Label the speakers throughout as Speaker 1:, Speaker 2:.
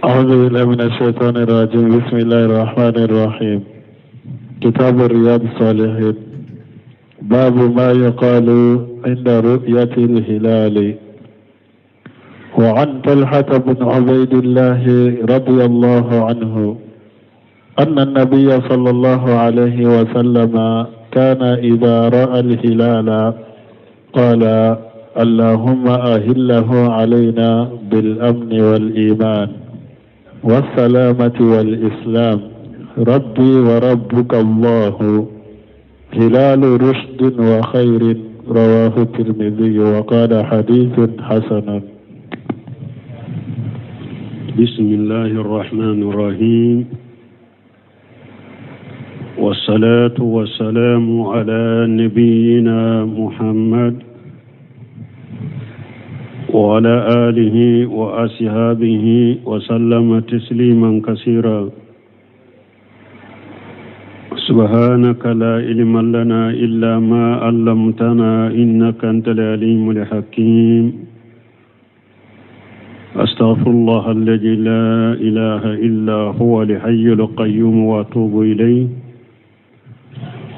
Speaker 1: أعوذ بالله من الشيطان الرجيم. بسم الله الرحمن الرحيم. كتاب الرياض الصالحين. باب ما يقال عند رؤية الهلال. وعن طلحة بن عبيد الله رضي الله عنه أن النبي صلى الله عليه وسلم كان إذا رأى الهلال قال: اللهم أهله علينا بالأمن والإيمان والسلامة والإسلام، ربي وربك الله، هلال رشد وخير. رواه الترمذي وقال حديث حسن.
Speaker 2: بسم الله الرحمن الرحيم، والصلاة والسلام على نبينا محمد وعلى آله وأصحابه وسلم تسليما كثيرا. سبحانك لا علم لنا إلا ما علمتنا إنك أنت العليم الحكيم. أستغفر الله الذي لا إله إلا هو الحي القيوم وأتوب إليه.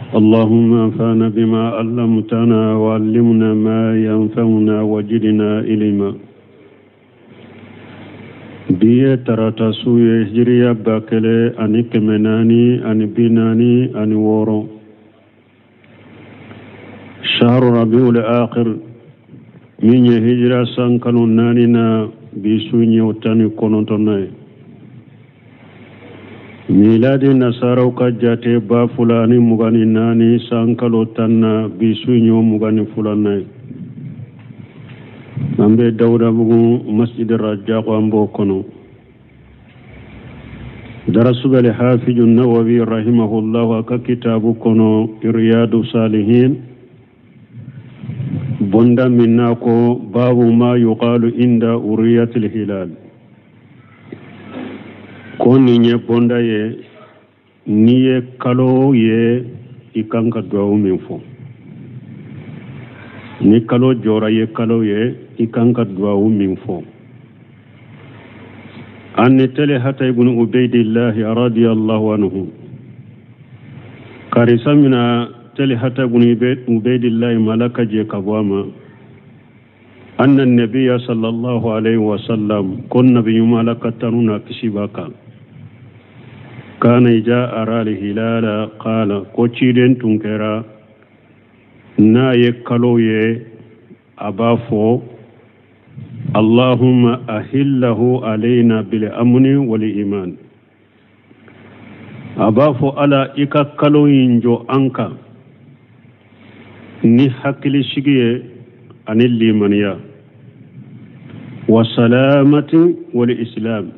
Speaker 2: اللهم انفعنا بما علمتنا وعلمنا ما ينفعنا وزدنا علما. Bi ye tarata su ye, hijiriya 1446, shahru rabiul akhir, min ye hijira san kalo naani na, bi su ye o 19nan ye. Miladi nasaraw ka jate 2024 san kalo 10 na, bi su ye o 22nan ye. An bɛ Dawudabugu masjid Rajako, an b'o kɔnɔ. Darasu bɛ Hafiju Nawawi rahimahullah a ka kitabu kɔnɔ Riyadu Salihin, bonda min n'a ko babu ma yuqalu inda uriyatil hilal. Ko nin ye bonda ye, n'i ye kalo ye, i kan ka duwawu min fɔ. Ni kalo jɔra, ye kalo ye, i kan ka duwawu min fɔ. An Talhata ibn Ubaidillahi radiyallahu anhu, karisa mina Talhata ibn Ubaidillahi malaka je ka bɔ a ma, anna nabiya sallallahu alaihi wasallam, ko nabi ɲuman, Ala ka tanu n'a kisi b'a kan, kana ija ara hilala qala, ko ciden tun kɛra n'a ye kalo ye, a b'a fɔ: Allahumma ahillahu alayna bil amni wal iman. A b'a fɔ: Ala, i ka kalo in jɔ an kan ni hakilisigi ye ani limaniya, wa salamati wal islam,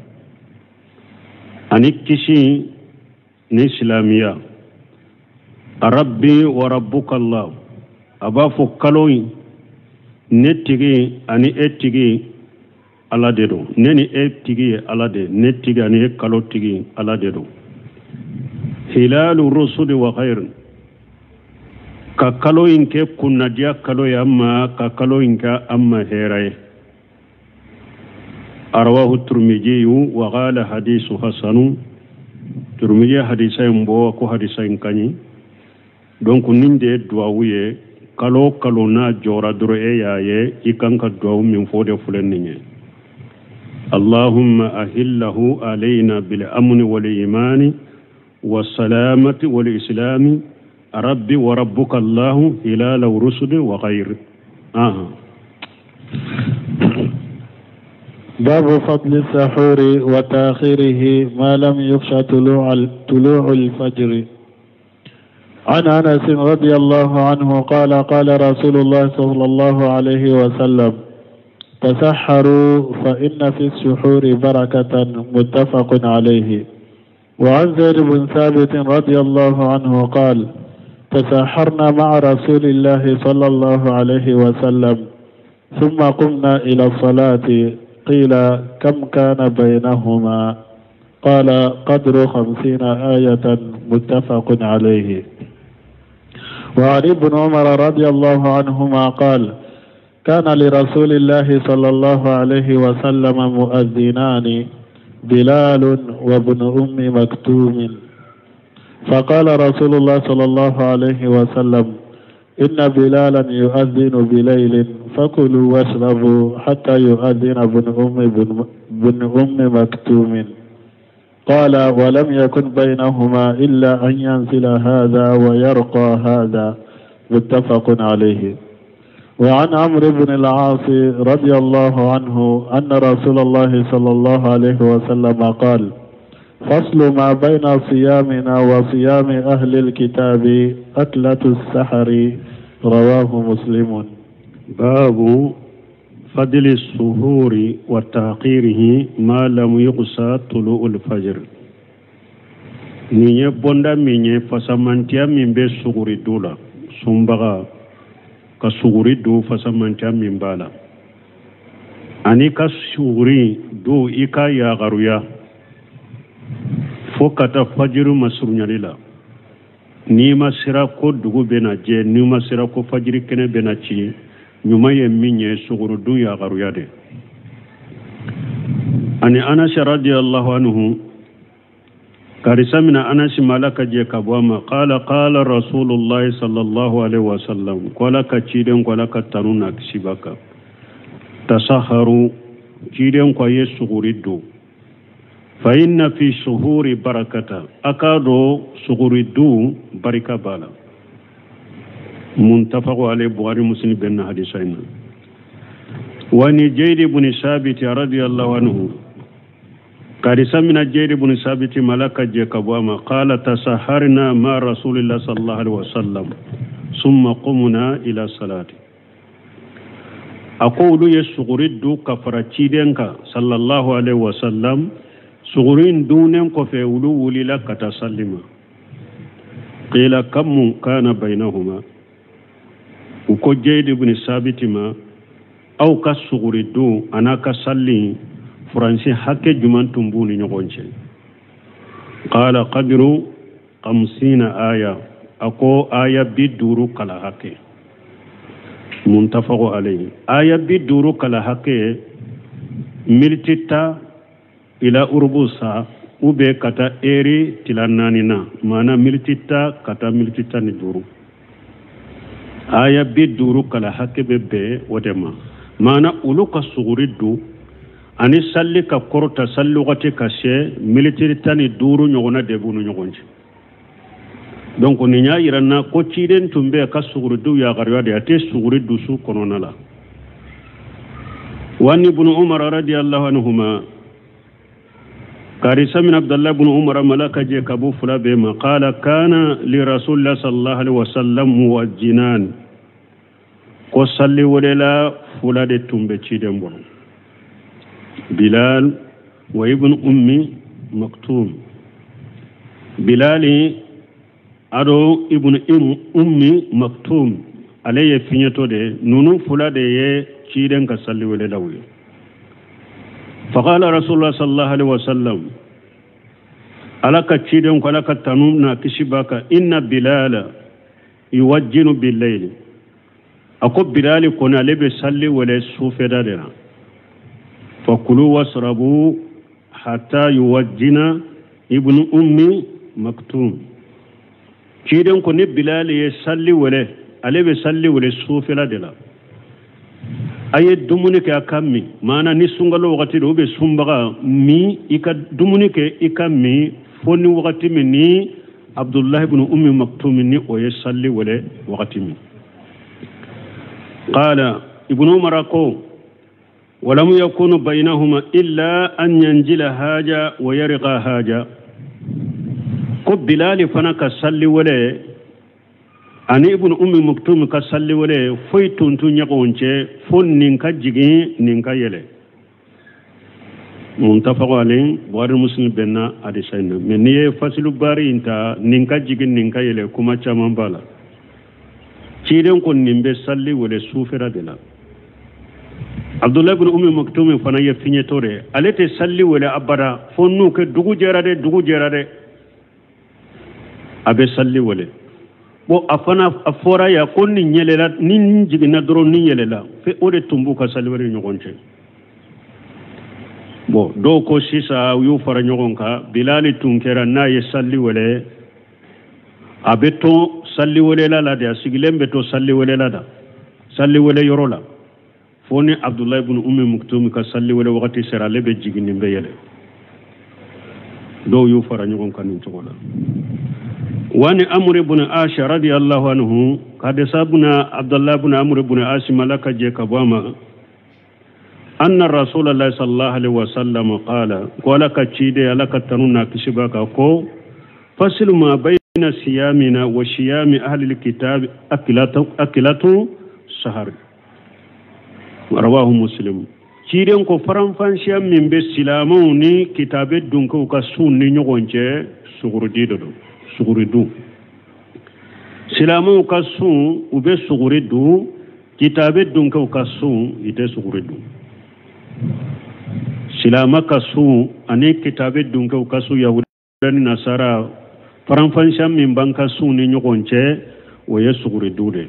Speaker 2: ani kisi ni silamiya. Rabbi wa rabbuka Allah. A b'a fɔ: kalo in, ne tigi ani e tigi Ala de don, ne ni e tigi ye Ala de, ne tigi ani e kalo tigi Ala de don. Hilalu rusuli wa khair, ka kalo in kɛ kunnadiya kalo ye an ma, ka kalo in kɛ an ma hɛrɛ ye. Rawahu Turmijiyu wa qala hadisu hasanu. Turmiji hadisa in bɔ, ko hadisa in ka ɲi. Donc nin de ye duwawu ye. Kalo kalo n'a jɔra dɔrɔn, e y'a ye, i kan ka duwawu min fɔ, o de filɛ nin ye: Allahumma ahillahu alayna bil amni wal imani wasalamati wal islami, rabbi wa rabbuka Allahu, hilala rusuli wa khayr. Aha.
Speaker 1: باب فضل السحور وتأخيره ما لم يخشى طلوع الفجر. عن أنس رضي الله عنه قال: قال رسول الله صلى الله عليه وسلم: تسحروا فإن في السحور بركة. متفق عليه. وعن زيد بن ثابت رضي الله عنه قال: تسحرنا مع رسول الله صلى الله عليه وسلم ثم قمنا إلى الصلاة، قيل: كم كان بينهما؟ قال: قدر 50 آية. متفق عليه. وعن ابن عمر رضي الله عنهما قال: كان لرسول الله صلى الله عليه وسلم مؤذنان. بلال وابن أم مكتوم. فقال رسول الله صلى الله عليه وسلم: إن بلالا يؤذن بليل فكلوا واشربوا حتى يؤذن ابن أم مكتوم. قال: ولم يكن بينهما إلا أن ينزل هذا ويرقى هذا. متفق عليه. وعن عمرو بن العاص رضي الله عنه أن رسول الله صلى الله عليه وسلم قال: فصل ما بين صيامنا وصيام أهل الكتاب أكلة السحر. رواه مسلم.
Speaker 2: باب فضل السحور وتأخيره ما لم يغشى طلوع الفجر. Nin ye bonda min ye, fasamantiya min bɛ suguri du la, sunbaga ka suguri du, fasamantiya min b'a la, ani ka suguri du i ka yagaruya fo ka taa fajiru masurunyali la. N'i ma sira ko dugu bɛna jɛ, n'i ma sira ko fajiri kɛnɛ bɛna ci, ɲuman ye min ye, sugurudun yagaruya de. Ani Anasi radiyallahu anhu, karisa mina Anasi ma, Ala ka jɛ ka bɔ a ma, qala qala Rasulullahi sallallahu alaihi wasallam, ko Ala ka ciden ko, Ala ka tanu n'a kisi b'a kan, tasaharu, ciden ko a ye suguri don, fa inna fi suhuri barakata, a k'a dɔn suguri dun barika b'a la. Muntafaqu alayhi, Bukhari Muslim bɛnna hadisa in na. Wa ni Jaydi ibn Sabit radiyallahu anhu, karisa mina Jaydi ibn Sabit ma, Ala ka jɛ ka bɔ a ma, qala tasaharna ma rasulillah sallallahu alaihi wasallam summa qumna ila salati. A ko olu ye suguri dun ka fara ciden kan sallallahu alaihi wasallam. Suguri in dunnen kɔfɛ, olu wulila ka taa sali ma. Qila kam kana bainahuma, u ko Jayid ibn Sabiti ma, aw ka suguri dun a n'a ka sali, furansi hakɛ juman tun b'u ni ɲɔgɔn cɛ? Qala qadru 50 aya, a ko aya 50 kala hakɛ. Muntafaqu alayhi. Aya 50 kala hakɛ, miniti 10 ila urubu sa u bɛ ka taa eri tila naani na, maana miniti 10 ka taa miniti 15. Aya 50 kala hakɛ bɛ bɛn o de ma. Maana olu ka suguri dun ani sali ka kɔrɔta, sali wagati ka se, miniti 15 ɲɔgɔnna de b'u ni ɲɔgɔn cɛ. Donc nin y'a yira n na ko ciden tun bɛ ka suguri dun yagaruya de, a tɛ suguri dun su kɔnɔna la. Wa ni ibn Umar radiyallahu anhuma, karisa min Abdallah ibn Umar ma, Ala ka jɛ ka bɔ fila bɛɛ ma, qala kana li rasulillah sallallahu alaihi wasallam muwajjinan, ko salli welela fula de tun bɛ ciden bolo, Bilal wa ibn Ummi Maktum. Bilali ado ibn Ummi Maktum, ale ye fiɲɛtɔ de. Ninnu fula de ye ciden ka salli welelaw ye. Faqala rasulullah sallallahu alaihi wasallam, Ala ka ciden ko, Ala ka tanu n'a kisi b'a kan, inna Bilala yuwajjinu billayli, a ko Bilali kɔni ale bɛ salli wele sufɛda de la, fakulu wasrabu hatta yuwajjina ibnu Ummi Maktum. Ciden ko ni Bilali ye salli wele, ale bɛ salli wele sufɛla de la, a ye dumuni kɛ a ka min. Maana ni sunkalo wagati don, u bɛ sunbaga min, i ka dumuni kɛ i ka min fo ni wagati min ni Abdullahi ibn Ummi Maktum ni o ye salli wele wagati min. Qala ibn Umar ko walam yakunu bainahuma illa an yanjila haja wa yarqa haja, ko Bilali fana ka salli wele ani ibn Ummi Maktum ka salli wele foyi tun t'u ɲɔgɔn cɛ fo nin ka jigin nin ka yɛlɛ. Muntafaqu alayhi, Bukhari Muslim bɛnna hadisa in na. Mais n'i ye fasilu baari in ta, nin ka jigin nin ka yɛlɛ, kuma caman b'a la. Ciden ko nin bɛ salli wele sufɛla de la. Abdullahi ibn Ummi Maktum fana ye fiɲɛtɔ de ye, ale tɛ salli wele abada fo n'u kɛ dugu jɛra dɛ, dugu jɛra dɛ, a bɛ salli wele. Bon, a fana a fɔra yan ko nin yɛlɛla, ni nin jiginna dɔrɔn nin yɛlɛla, fe o de tun b'u ka salli wele ni ɲɔgɔn cɛ. Bon, dɔw ko sisan u y'u fara ɲɔgɔn kan, Bilali tun kɛra n'a ye sali wele, a bɛ to sali welela la de, a sigilen bɛ to sali welela la, sali wele yɔrɔ la, fo ni Abdulayi ibn Ummi Maktum ka sali wele wagati sera, ale bɛ jigin nin bɛ yɛlɛ. Dɔw y'u fara ɲɔgɔn kan nin cogo la. Wani Amr ibn Ash radiyallahu anhu, hadisa buna Abdullah ibn Amr ibn Ash malaka je ka bɔ a ma, anna Rasulallah sallallahu alaihi wasallam qala, ko ala ka ciden, ala ka tanu n'a kisi b'a kan, ko fasilu ma bayna siyamina wa siyami ahli alkitab akilatu sahar, rawahu Muslim. Ciden ko faranfansiya min bɛ silamɛw ni kitabe dunkew ka sun ni ɲɔgɔn cɛ, sugurudi de don, suguri dun. Silamɛw ka sun, u bɛ suguri dun, kitabe dunkew ka sun, i tɛ suguri dun. Silamɛ ka sun ani kitabe dunkew ka sun, yahuda ni nasara, faranfansiya min b'an ka sun ni ɲɔgɔn cɛ, o ye suguri dun de ye.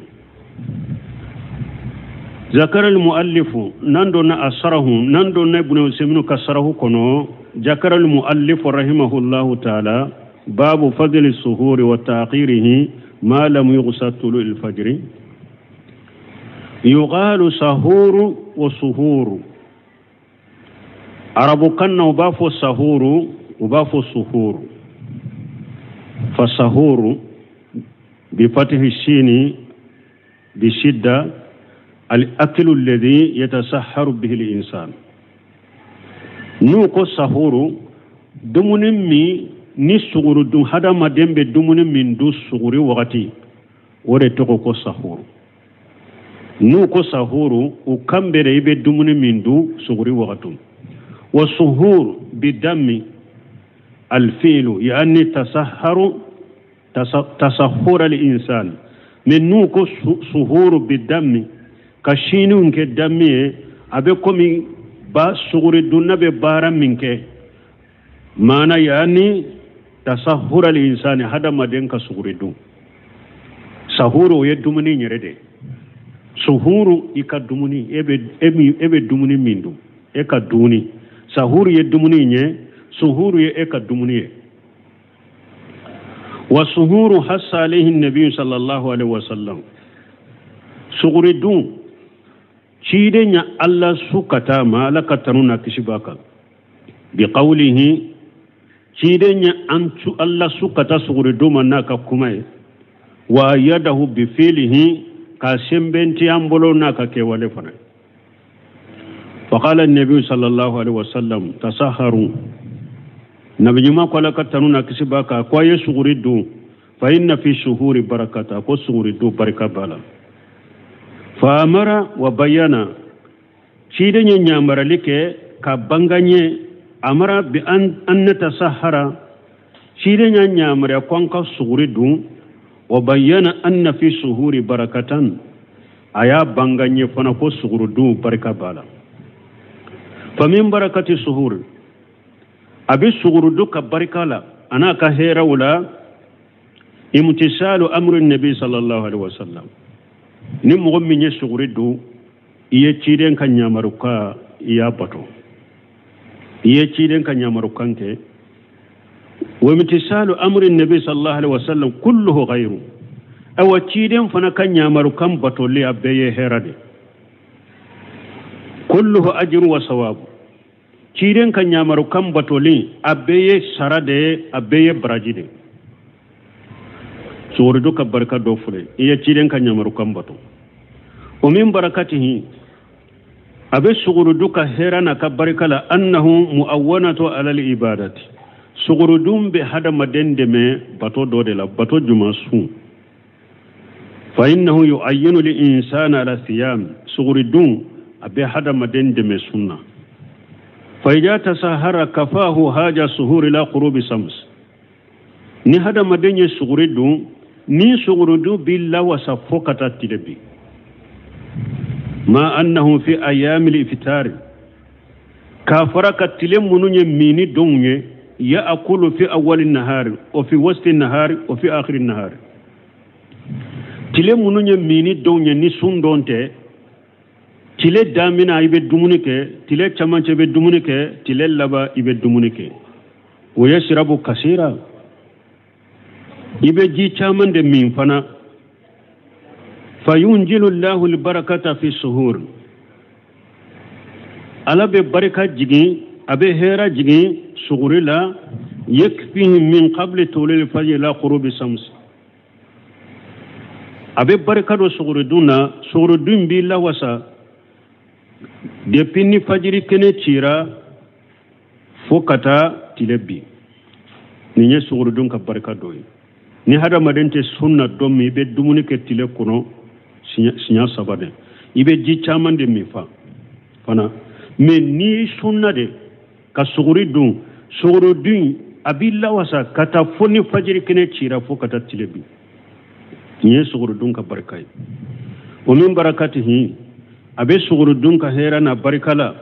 Speaker 2: Zakara al-muallifu, nan donna asarahu, nan donna Ibn Usaymin ka sarahu kɔnɔ, zakara al-muallifu rahimahullahu ta'ala babu fadli suhuri wa ta'khirihi ma lam yughsa tulu al-fajr. Yuqalu sahuru wa suhuru. Arabu kan na u b'a fɔ sahuru, u b'a fɔ suhuru. Fa sahuru bi fatihi shini bi shidda al-aklu alladhi yatasahharu bihi al-insan. N'u ko sahuru, dumuni min ni suguru dun, hadamaden bɛ dumuni min dun suguri wagati, o de tɔgɔ ko sahuru. N'u ko sahuru, u kan bɛ de i bɛ dumuni min dun suguri wagati. Wa suhur bi dammi al-fi'lu, yani tasahharu, tasahhura al-insan. Mais n'u ko suhuru bi dammi, ka siniw kɛ dammi ye, a bɛ komi ba suguri dunna bɛ baara min kɛ, maana yani tasahhura al-insani, hadamaden ka suguri dun. Sahuru o ye dumuni yɛrɛ de ye. Suhuru i ka dumuni, e bɛ dumuni min dun, e ka dumuni. Sahuru ye dumuni ye, suhuru ye e ka dumuni ye. Wa suhuru hassa alayhi nabi sallallahu alaihi wasallam. Suguri dun, ciden ya Allah su ka taa ma, ala ka tanu n'a kisi b'a kan. Bi qawlihi, ciden ya an su Allah su ka taa suguri dun ma n'a ka kuma ye. Wa yadahu bi fi'lihi, ka sɛnbɛnti an bolo n'a ka kɛwale fana. Faqala an-nabi sallallahu alaihi wasallam tasaharu. Nabi ɲuman ko ala ka tanu n'a kisi b'a kan, ko a ye suguri dun, fa inna fi shuhuri barakata, ko suguri dun barika b'a la. Fa amara wa bayana, ciden ye ɲamarali kɛ ka bangan ye, amara bi an natasahara, ciden y'a ɲamariya ko an ka suguri dun, wa bayyana anna fi suhuri barakatan, a y'a bangan ye fana ko suguri dun barika b'a la. Fa min barakati suhuri, a bɛ suguri dun ka barika la a n'a ka hɛrɛw la, imtisalu amri nabi sallallahu alaihi wasallam. Ni mɔgɔ min ye suguri dun, i ye ciden ka ɲamarukan i y'a bato, i ye ciden ka ɲamarukan kɛ. Wa imtisalu amri nabi sallallahu alaihi wasallam kulluhu ghayru, awa ciden fana ka ɲamarukan batoli a bɛɛ ye hɛrɛ de. Kulluhu ajru wa sawabu, ciden ka ɲamarukan batoli a bɛɛ ye sara de ye, a bɛɛ ye baraji de. Suguri dun ka barika dɔ filɛ, i ye ciden ka ɲamarukan bato. O min barakatihi, a bɛ suguri dun ka hɛrɛ n'a ka barika la, annahu muawwanatu ala al-ibadati, suguri dun bɛ hadamaden dɛmɛ bato dɔ de la, bato juma sun. Fa innahu yu'ayyinu li-insana ala siyam, suguri dun a bɛ hadamaden dɛmɛ sun na. Fa idha tasahara kafahu haja suhuri la qurubi sams, ni hadamaden ye suguri dun, ni suguri dun b'i lawasa fo ka taa tile bi. Ma annahu fi ayami al-iftari, k'a fɔra ka tile minnu ye mini donw ye, ya'kulu fi awwali nahari wa fi wasti nahari wa fi akhiri nahari. Tile minnu ye mini donw ye ni sun don tɛ, Tile damina i bɛ dumuni kɛ, tile camancɛ i bɛ dumuni kɛ, tile laban i bɛ dumuni kɛ. O ye sirabu kasira. I bɛ ji caman de min fana. Fayunjilu lahu albarakata fi suhur. Ala bɛ barika jigin, a bɛ hɛrɛ jigin suguri la. Yakfihim min qabli tulil fajr ila ghurubi shams. A bɛ barika don suguridun na, suguridun b'i lawasa depuis ni fajiri kɛnɛ cira fo ka taa tile bin. Nin ye suguridun ka barika dɔ ye. Ni hadamaden tɛ sun na don min, i bɛ dumuni kɛ tile kɔnɔ siɲɛ saba de, i bɛ ji caman de min fa fana. Mais n'i sunna de ka suguri dun, suguridun a b'i lawasa ka taa fo ni fajiri kɛnɛ cira fo ka taa tile bin. Nin ye suguridun ka barika ye. O min barakatihi, a bɛ suguridun ka hɛrɛ n'a barika la.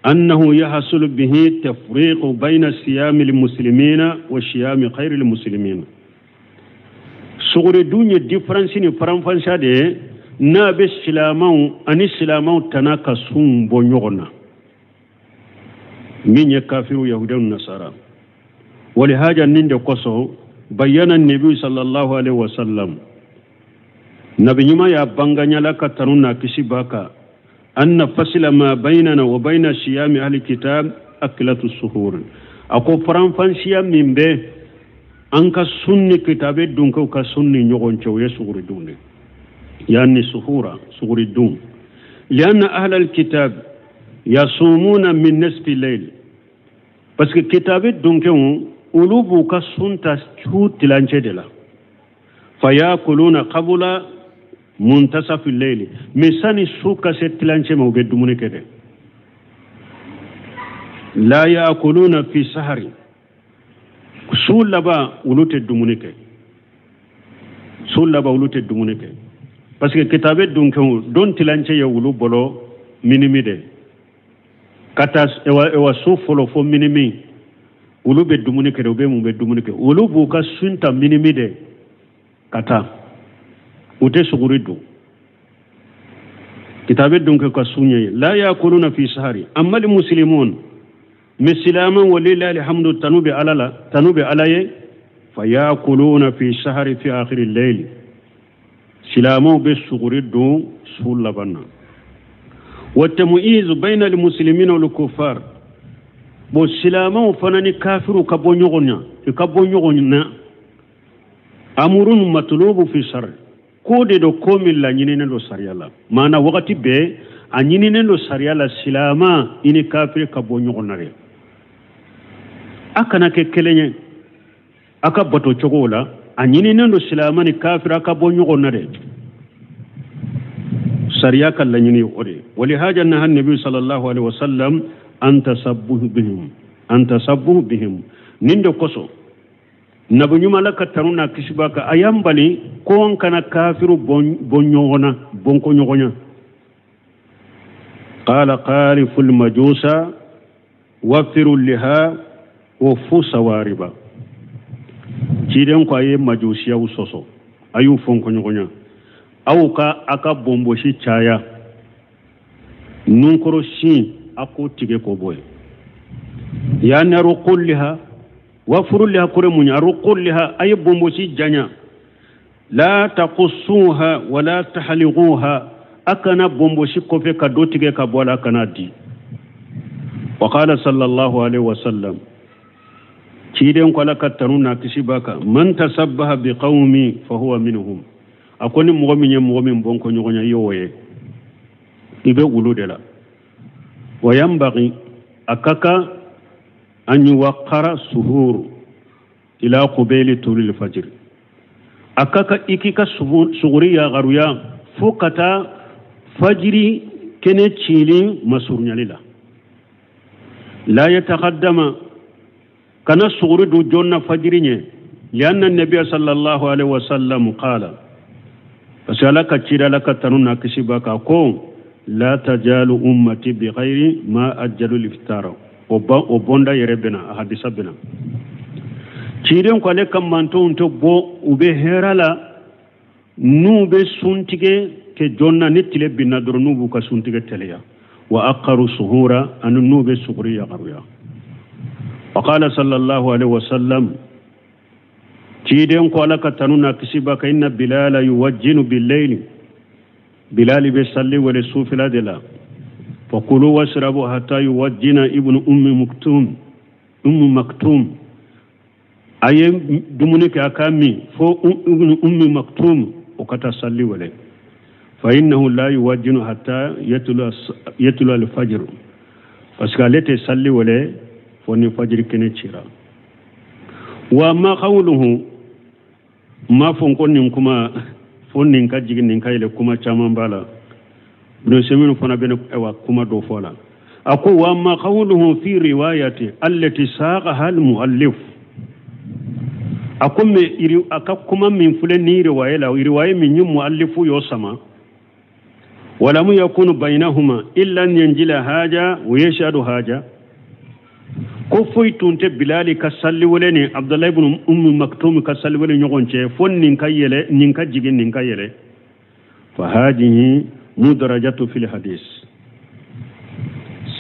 Speaker 2: Annahu yahsulu bihi tafriqu bayna siyami almuslimina wa siyami khayri almuslimina. Suguridun ye différence ni faranfasiya de ye n'a bɛ silamɛw ani silamɛw tana ka sun bɔ ɲɔgɔn na, min ye kafiru, yahudaw, nasara. Walihaja nin de kosɔn bayyana nabi sallallahu alaihi wasallam, nabi ɲuman y'a banganyala ka tanu n'a kisi b'a kan, anna fasila ma baynana wa bayna siyami ahli kitab akilatu suhur. A ko faranfansiya min bɛ an ka sun ni kitabe dunkew ka sun ni ɲɔgɔn cɛ, o ye suguridun de, yani suhura, suguridun. Lianna ahla alkitab yasumuna min nisfi layl, parce que kitabe dunkew olu b'u ka sun ta su tilancɛ de la. Fayakuluna qabla muntasafi layli, mais sani su ka se tilancɛ ma, u bɛ dumuni kɛ dɛ. La yakuluna fi sahari, su laban olu tɛ dumuni kɛ, su laban olu tɛ dumuni kɛ, parce que kitabe dunkew don tilancɛ ye olu bolo minimi de, ka taa ewa su fɔlɔ fo minimi olu bɛ dumuni kɛ de. U bɛ mun bɛ dumuni kɛ, olu b'u ka sun ta minimi de ka taa, u tɛ suguri dun. Kitabe dunke ka sun ye la yakuluna fi sahari. Amma li muslimun, mais silaman walillahi alhamdu, tanu bɛ ala la, tanu bɛ ala ye. Fa yakuluna fi sahari fi akhiri layli, silamɛw bɛ suguri dun su laban na. Wa tamuizu bayna almuslimina wal kuffar, bon silamɛw fana ni kafiru ka bɔ ɲɔgɔn na, u ka bɔ ɲɔgɔn na. Amurun matlubu fi sar, ko de do ko min laɲininen don sariya la. Maana wagati bɛɛ a ɲininen don sariya la silama i ni kafiri ka bɔ ɲɔgɔn na dɛ. A kana kɛ kelen ye a ka bato cogo la, a ɲininen don silama ni kafiri a ka bɔ ɲɔgɔn na dɛ. Sariya ka laɲini o de. Walihaja naha nabi sallallahu alaihi wasallam an tasabbuhu bihim, an tasabbuhu bihim. Nin de kosɔn nabi ɲuman la ka tanu n'a kisi b'a kan, a y'an bali ko an kana kafiru bɔ ɲɔgɔn na, bɔnko ɲɔgɔn na. Qala qaliful majusa wafiru liha wa fu sawariba. Ciden ko a ye majusiyaw sɔsɔ, a y'u fɔnko ɲɔgɔn na, aw ka a ka bɔnbɔsi caya, nunkɔrɔ sin a k'o tigɛ k'o bɔ yen. Yani aruqul liha wafuru liha kore mun ye, aruqul liha a ye bɔnbɔsi janya. La taqussuha wala tahliguha, a kana bɔnbɔsi kɔfɛ ka dɔ tigɛ ka bɔ a la, a kana di. Wa qala sallallahu alaihi wasallam, ciden ko ala ka tanu n'a kisi b'a kan, man tasabbaha biqawmi fahuwa minhum. A ko ni mɔgɔ min ye mɔgɔ min bɔn ko ɲɔgɔn ye, i y'o ye, i bɛ wulu de la. Wa yanbaghi, a ka kan an yuwaqqara suhur ila qubili tulil fajr, a ka kan i k'i ka suguri yagaruya fo ka taa fajiri kɛnɛ cilen masurunyali la. La yataqaddama, kana suguri dun joona fajiri ɲɛ. Lianna nabiya sallallahu alaihi wasallam qala, parce que ala ka cira ala ka tanu n'a kisi b'a kan ko la tajalu ummati bi ghairi ma ajjalu liftara. O bonda yɛrɛ bɛna, a hadisa bɛna. Ciden ko ale ka mantonw tɛ bɔ, u bɛ hɛrɛ la n'u bɛ sun tigɛ kɛ joona ni tile binna dɔrɔn n'u b'u ka suntigɛ teliya wa akharu suhura ani n'u bɛ suguri yamaruya wa qala sallallahu alaihi wasallam ciden ko ala ka tanu n'a kisi b'a kan inna bilala yuwajjinu billayli bilali bɛ salli wele sufila de la fakulu wasrabu hatta yuwajjina ibnu ummi maktum ummu maktum a ye dumuni kɛ a ka min fo ibnu ummi maktum o ka taa salli wele fa innahu la yuwajjinu hatta yatlu al-fajr parce que ale tɛ salli wele fo ni fajiri kɛnɛ cira wa ma qawluhu ma fɔ ko nin kuma fo nin ka jigin nin ka yɛlɛ kuma caman b'a la Ibn Usaymin fana bɛ ayiwa kuma dɔ fɔ a la a ko wa ma qawluhu fi riwayati allati saqaha al-muallif a ko mɛ a ka kuma min filɛ ni riwaya la riwaya min ye muallifu y'o sama walamu yakunu bainahuma illa an yanjila haja wa yashhadu haja ko foyi tun tɛ bilali ka salli wele ni abdullahi ibn ummi maktum ka salli wele ɲɔgɔn cɛ fo nin ka yɛlɛ nin ka jigin nin ka yɛlɛ fa hadihi mudarajatu fil hadis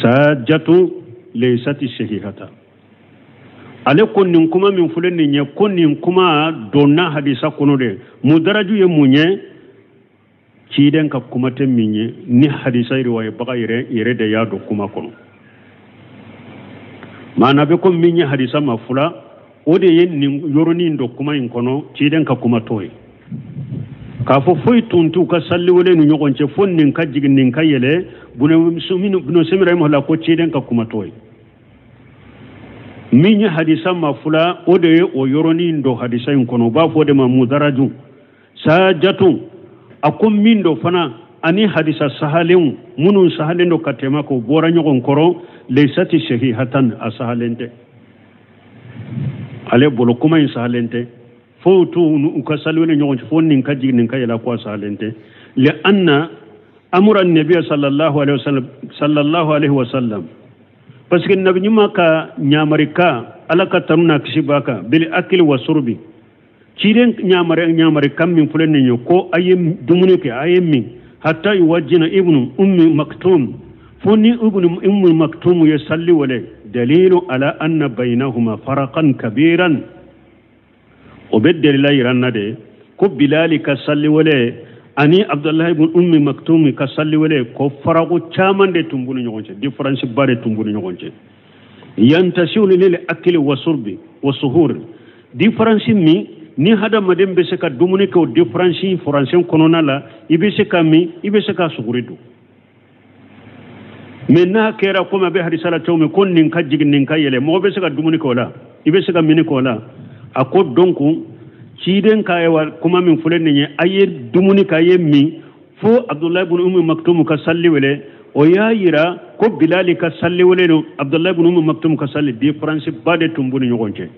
Speaker 2: sajatu laysati sahihata ale ko nin kuma min filɛ nin ye ko nin kuma donna hadisa kɔnɔ de mudaraju ye mun ye ciden ka kuma tɛ min ye ni hadisa riwayebaga yɛrɛ de y'a don kuma kɔnɔ maana bɛ ko min ye hadisa ma fula o de ye nin yɔrɔnin don kuma in kɔnɔ ciden ka kuma t'o ye k'a fɔ foyi tun t'u ka salliwele ni ɲɔgɔn cɛ fo nin ka jigin nin ka yɛlɛ Ibn Usaymin rahimahullah ko ciden ka kuma t'o ye min ye hadisa ma fula o de ye o yɔrɔnin don hadisa in kɔnɔ u b'a fɔ o de ma mudaraju sajatu a ko min don fana ani hadisa sahalenw minnu sahalen don ka tɛmɛ k'o bɔra ɲɔgɔn kɔrɔ leysati sahihatan a sahalen tɛ ale bolo kuma in sahalen tɛ fo t'u u ka saliwele ɲɔgɔn cɛ fo nin ka jigin nin ka yɛlɛ ko a sahalen tɛ li anna amura nabiya sallallahu alaihi wasallam sallallahu alaihi wasallam parce que nabi ɲuman ka ɲamarika ala ka tanu n'a kisi b'a kan bil akili wa surbi ciden ɲamari kan min filɛ nin ye ko a ye dumuni kɛ a ye min hatta yuwajjina ibnu ummi maktum fo ni ibnu ummi maktum ye salli wale dalilu ala anna bainahuma faraqan kabiran o bɛ dalila yira n na de ko bilali ka salli wale ani abdullahi ibn ummi maktum ka salli wale ko farago caman de tun b'u ni ɲɔgɔn cɛ différence ba de tun b'u ni ɲɔgɔn cɛ yantasiu lil akli wa surbi wa suhur différence min ni hadamaden bɛ se ka dumuni kɛ o différence furancɛ kɔnɔna la i bɛ se ka min i bɛ se ka suguri dun mais n'a kɛra komi a bɛ hadisa la cogo min ko nin ka jigin nin ka yɛlɛ mɔgɔ bɛ se ka dumuni kɛ o la i bɛ se ka minni kɛ o la a ko donc ciden ka ayiwa kuma min filɛ nin ye a ye dumuni kɛ a ye min fo abdullahi ibn ummi maktum ka salli wele o y'a yira ko bilali ka salli wele don abdullahi ibn ummi maktum ka salli différence ba de tun b'u ni ɲɔgɔn cɛ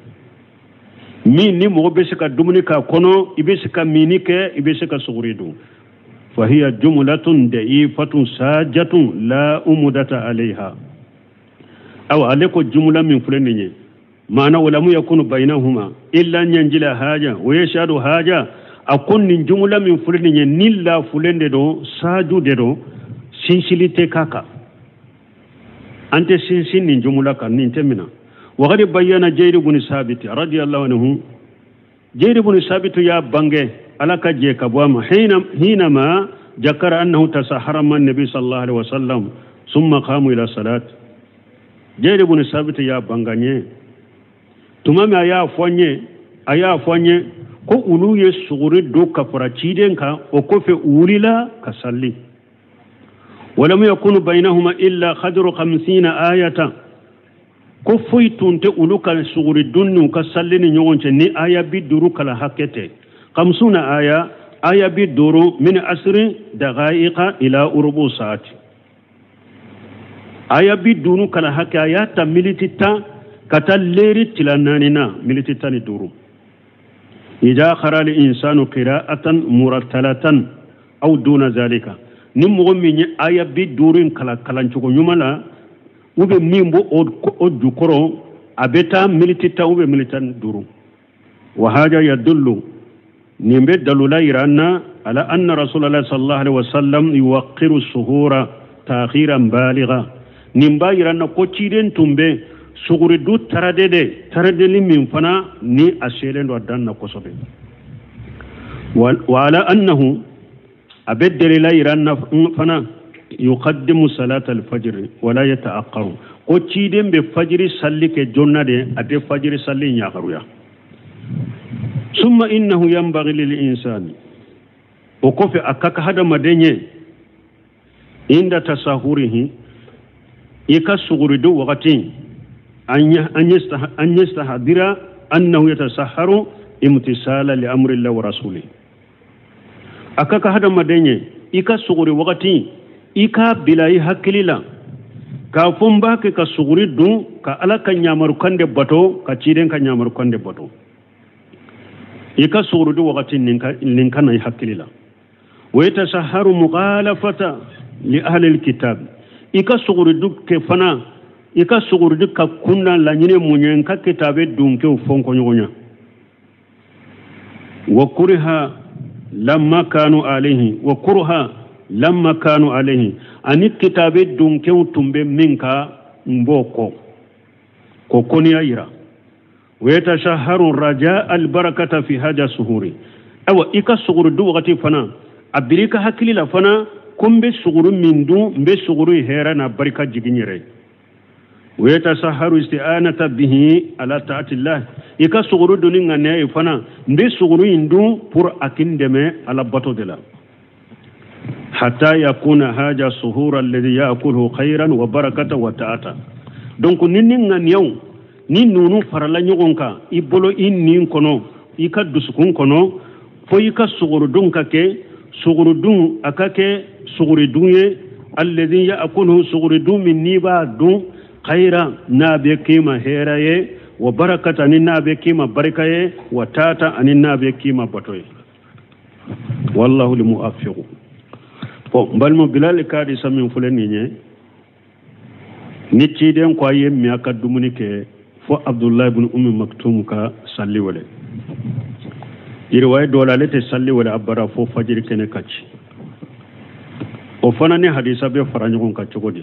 Speaker 2: min ni mɔgɔ bɛ se ka dumuni k'a kɔnɔ i bɛ se ka minni kɛ i bɛ se ka suguri dun fahiya jumulatun da'ifatun sajatun la umudata alayha awa ale ko jumula min filɛ nin ye maana walamu yakunu bainahuma illa an yanjila haja wa yashhadu haja a ko nin jumula min filɛ nin ye ni lafulen de don saju de don sinsili tɛ k'a kan an tɛ sinsin nin jumula kan nin tɛ mina وقد بين جير بن ثابت رضي الله عنه جير بن ثابت يا بانجي على كجي كبوام حينما ذكر أنه تسحر مع النبي صلى الله عليه وسلم ثم قاموا إلى الصلاة جير بن ثابت يا بانغاني تمام أيا فوني ko olu ye suguri do ka fara ciden kan o kɔfɛ u wulila ka salli walam yakunu bainahuma illa qadru 50 ayatan ko foyi tun tɛ olu ka suguri dun n'u ka salli ni ɲɔgɔn cɛ ni aya 50 kala hakɛ tɛ 50 aya 50 min asri daqaiqa ila urubu saati aya 50 kala hakɛ a y'a ta militi 10 ka taa leri tila 4 na militi 15 إذا قرأ الإنسان قراءة مرتلة أو دون ذلك ni mɔgɔ min ye aya 50 kalan cogo ɲuman la ou bien min b'o o jukɔrɔ a bɛ taa militi 10 ou bien militi 15 wa haja yadullu nin bɛ dalula yira an na Ala anna Rasulullah sallallahu alaihi wasallam yuwaqqiru suhura ta'khiran baligha. Nin b'a yira na ko ciden tun bɛ suguridu tarade de, taradeli min fana ni a selen don a dan na kosɛbɛ. Wa ala annahu, a bɛ delila yira na fana, yuqaddimu salata al-fajr wala yata'aqqaru, ko ciden bɛ fajiri salli kɛ joona de, a tɛ fajiri salli ɲagaruya. Summa innahu yanbaghi lil insani, o kɔfɛ a ka kan hadamaden ye, inda tasahurihi, i ka suguridu wagati, an yastahdira annahu yatasahharu imtisala li amri llahi wa rasulihi. A ka kan hadamaden ye i ka suguri wagati, i k'a bila i hakili la k'a fɔ n b'a kɛ ka suguri dun ka Ala ka ɲamarukan de bato, ka ciden ka ɲamarukan de bato. I ka suguri dun wagati nin ka na i hakili la. Wa yatasahharu mughalafata li ahli alkitab, i ka suguri dun kɛ fana, i ka suguri dun ka kunna laɲini mun ye, n ka kitabe dunkew fɔnkɔ ɲɔgɔn ɲɛ. Wa kuriha lamma kanu alayhi, wa kurha lamma kanu alayhi, ani kitabe dunkew tun bɛ min ka n b'o kɔ, ko kɔniya yira. Wa yatasahharu raja albarakata fi haja suhuri, awa i ka suguri dun wagati fana a biri ka hakili la fana ko n bɛ suguri min dun, n bɛ suguri hɛrɛ n'a barika jigin yɛrɛ ye. Wa yatasahharu isti'anata bihi ala ta'atillah, i ka suguri dun ni ŋaniya ye fana, n bɛ suguri in dun pour a k'i dɛmɛ Ala bato de la. Hatta yakuna haja suhura alladhi ya'kuluhu khayran wa barakata wa ta'ata. Donc ni ŋaniyaw ni ninnu farala ɲɔgɔn kan i bolo, i nin kɔnɔ, i ka dusukun kɔnɔ, fo i ka suguridun ka kɛ suguridun, a ka kɛ suguridun ye, alladhi ya'kuluhu, suguridun min n'i b'a dun, khayran, n'a bɛ k'i ma hɛrɛ ye, wa barakata, ani n'a bɛ k'i ma barika ye, wa taata, ani n'a bɛ k'i ma bato ye. Wallahu limuwaffiqu. Bon, n balima, Bilal ka hadisa min filɛ nin ye, ni ciden ko a ye min a ka dumuni kɛ fo Abdullahi ibn Ummi Maktum ka salli wele. Riwaya dɔ la, ale tɛ salli wele abada fo fajiri kɛnɛ ka ci. O fana ni hadisa bɛ fara ɲɔgɔn kan cogo di?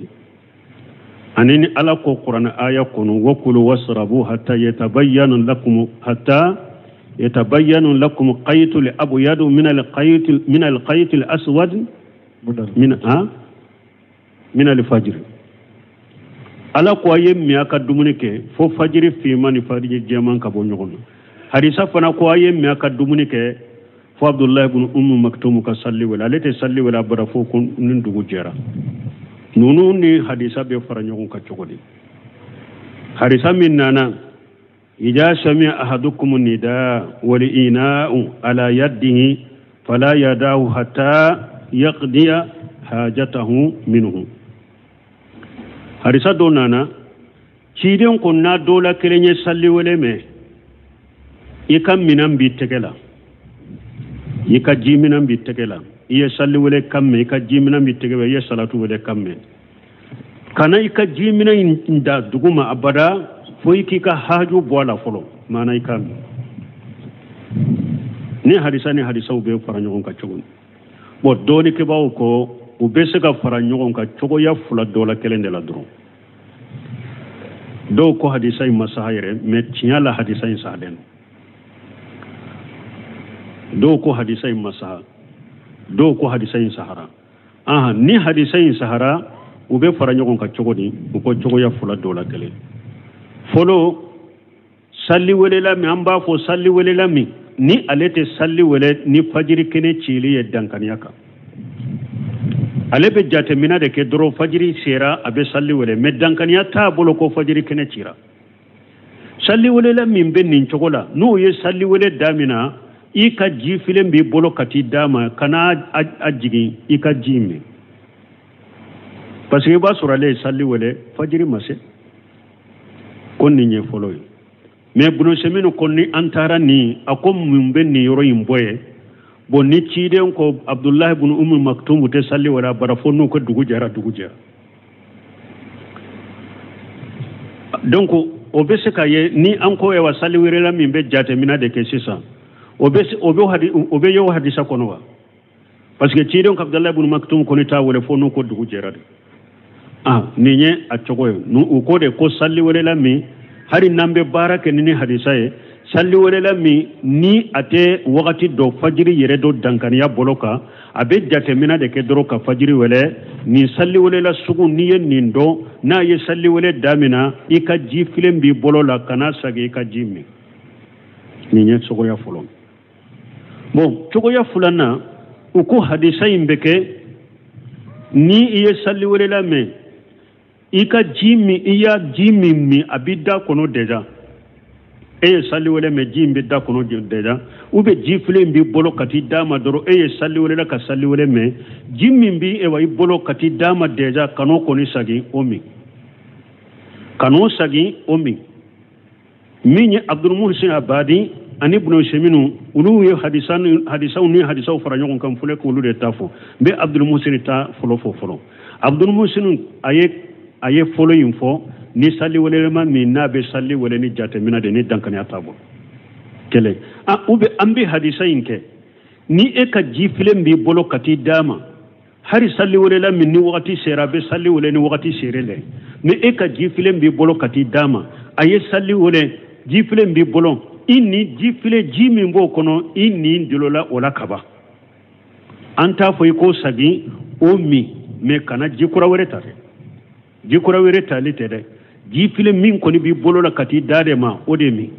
Speaker 2: Ani ni Ala ko Kuranɛ aya kɔnɔ, wakulu wasrabu hatta yatabayyana lakum, hatta yatabayyana lakum qaytul abyadu min al-qaytil, min al-qaytil aswad min a min al-fajr. Ala ko a ye min a ka dumuni kɛ fo fajiri finman ni fajiri jɛman ka bɔ ɲɔgɔn na. Hadisa fana ko a ye min a ka dumuni kɛ fo Abdullahi ibn Ummu Maktum ka salli wele, ale tɛ salli wele abada fo ko ni dugu jɛra. Ninnu ni hadisa bɛ fara ɲɔgɔn kan cogo di? Hadisa min nana, idha sami'a ahadukum nidaa wal ina'u ala yadihi fala yadahu hatta yaqdiya hajatahu minhu. Hadisa dɔ nana, ciden ko n'a dɔ la kelen ye salli wele mɛn, i ka minɛn b'i tɛgɛ la, i ka ji minɛn b'i tɛgɛ la, i ye salli wele kan mɛn, i ka ji minɛn b'i tɛgɛ la, i ye salatu wele kan mɛn, kana i ka ji minɛn in da duguma abada fo i k'i ka haju bɔ a la fɔlɔ, maana i k'a min. Ni hadisa ni hadisaw bɛ fara ɲɔgɔn kan cogo di? Bon, dɔɔnikɛbaaw ko u bɛ se ka fara ɲɔgɔn kan cogoya fila dɔ la kelen de la dɔrɔn. Dɔw ko hadisa in ma saha yɛrɛ, mais tiɲɛ la hadisa in sahalen don. Dɔw ko hadisa in ma saha, dɔw ko hadisa in sahara. Ahan, ni hadisa in sahara, u bɛ fara ɲɔgɔn kan cogo di? U ko cogoya fila dɔ la kelen. Fɔlɔ, salli welela min, an b'a fɔ salli welela min, ni ale tɛ salli wele ni fajiri kɛnɛ cili ye dankaniya kan, ale bɛ jateminɛ de kɛ dɔrɔn fajiri sera a bɛ salli wele, mais dankaniya t'a bolo ko fajiri kɛnɛ cira. Salli welela min bɛ nin cogo la, n'o ye salli wele daminɛ, i ka ji filen b'i bolo ka t'i d'a ma, kana a jigin i ka ji min, parce que i b'a sɔrɔ ale ye salli wele fajiri ma se. Ko nin ye fɔlɔ ye. Mais Ibn Usaymin ko ni an taara nin, a ko mun bɛ nin yɔrɔ in bɔ ye? Bon, ni ciden ko Abdullahi ibn Ummi Maktum tɛ salli wele abada fo n'u ka dugu jɛra, dugu jɛra. Donc o bɛ se ka ye ni an ko wa salli welela min bɛ jateminɛ de kɛ sisan, o bɛ ye o hadisa kɔnɔ wa? Parce que ciden ko Abdallah ibn Maktum kɔni t'a wele fo n'u ko dugu jɛra de. Nin ye a cogo ye. U ko de ko salli welela min hali n'an bɛ baara kɛ ni hadisa ye, salli welela min ni a tɛ wagati dɔ fajiri yɛrɛ dɔ dankaniya bolo kan, a bɛ jateminɛ de kɛ dɔrɔn ka fajiri wele. Nin salli welela sugu n'i ye nin dɔn, n'a ye salli wele damina, i ka ji filen b'i bolo la, kana sagi i ka ji min. Nin ye cogoya fɔlɔ. Bon, cogoya filanan, u ko hadisa in bɛ kɛ ni i ye salli welela mɛn, i ka ji min, i y'a ji min min, a b'i da kɔnɔ déjà. E ye salli wele mɛn, ji in bɛ da kɔnɔ déjà, ou bien ji filen b'i bolo ka t'i d'a ma dɔrɔn, e ye salli welela ka salli wele mɛn, ji min b'i i bolo ka t'i d'a ma déjà, kan'o kɔni sagin o min, kan'o sagin o min. Min ye Abdul Muhsin Abadi ani Ibn Usaymin, olu ye hadisaw ni hadisaw fara ɲɔgɔn kan fɔlɔ k'olu de ta fɔ. N bɛ Abdul Muhsin ta fɔlɔ fɔ fɔlɔ. Abdul Muhsin a ye fɔlɔ in fɔ ni salli welelema min n'a bɛ salli wele ni jateminɛ de ni dankaniya t'a bolo. Kelen. Ou bien an bɛ hadisa in kɛ ni e ka ji filen b'i bolo ka t'i d'a ma, hari salli welela min ni wagati sera, a bɛ salli wele ni wagati sere lɛ, ni e ka ji filen b'i bolo ka t'i d'a ma, a ye salli wele, ji filen b'i bolo, i ni ji filen ji min b'o kɔnɔ, i ni dolola o la kaban. An t'a fɔ i k'o sagin o min, mais kana ji kura wɛrɛ ta dɛ. Ji kura wɛrɛ tali tɛ dɛ. Ji filen min kɔni b'i bolo la ka t'i da de ma, o de min.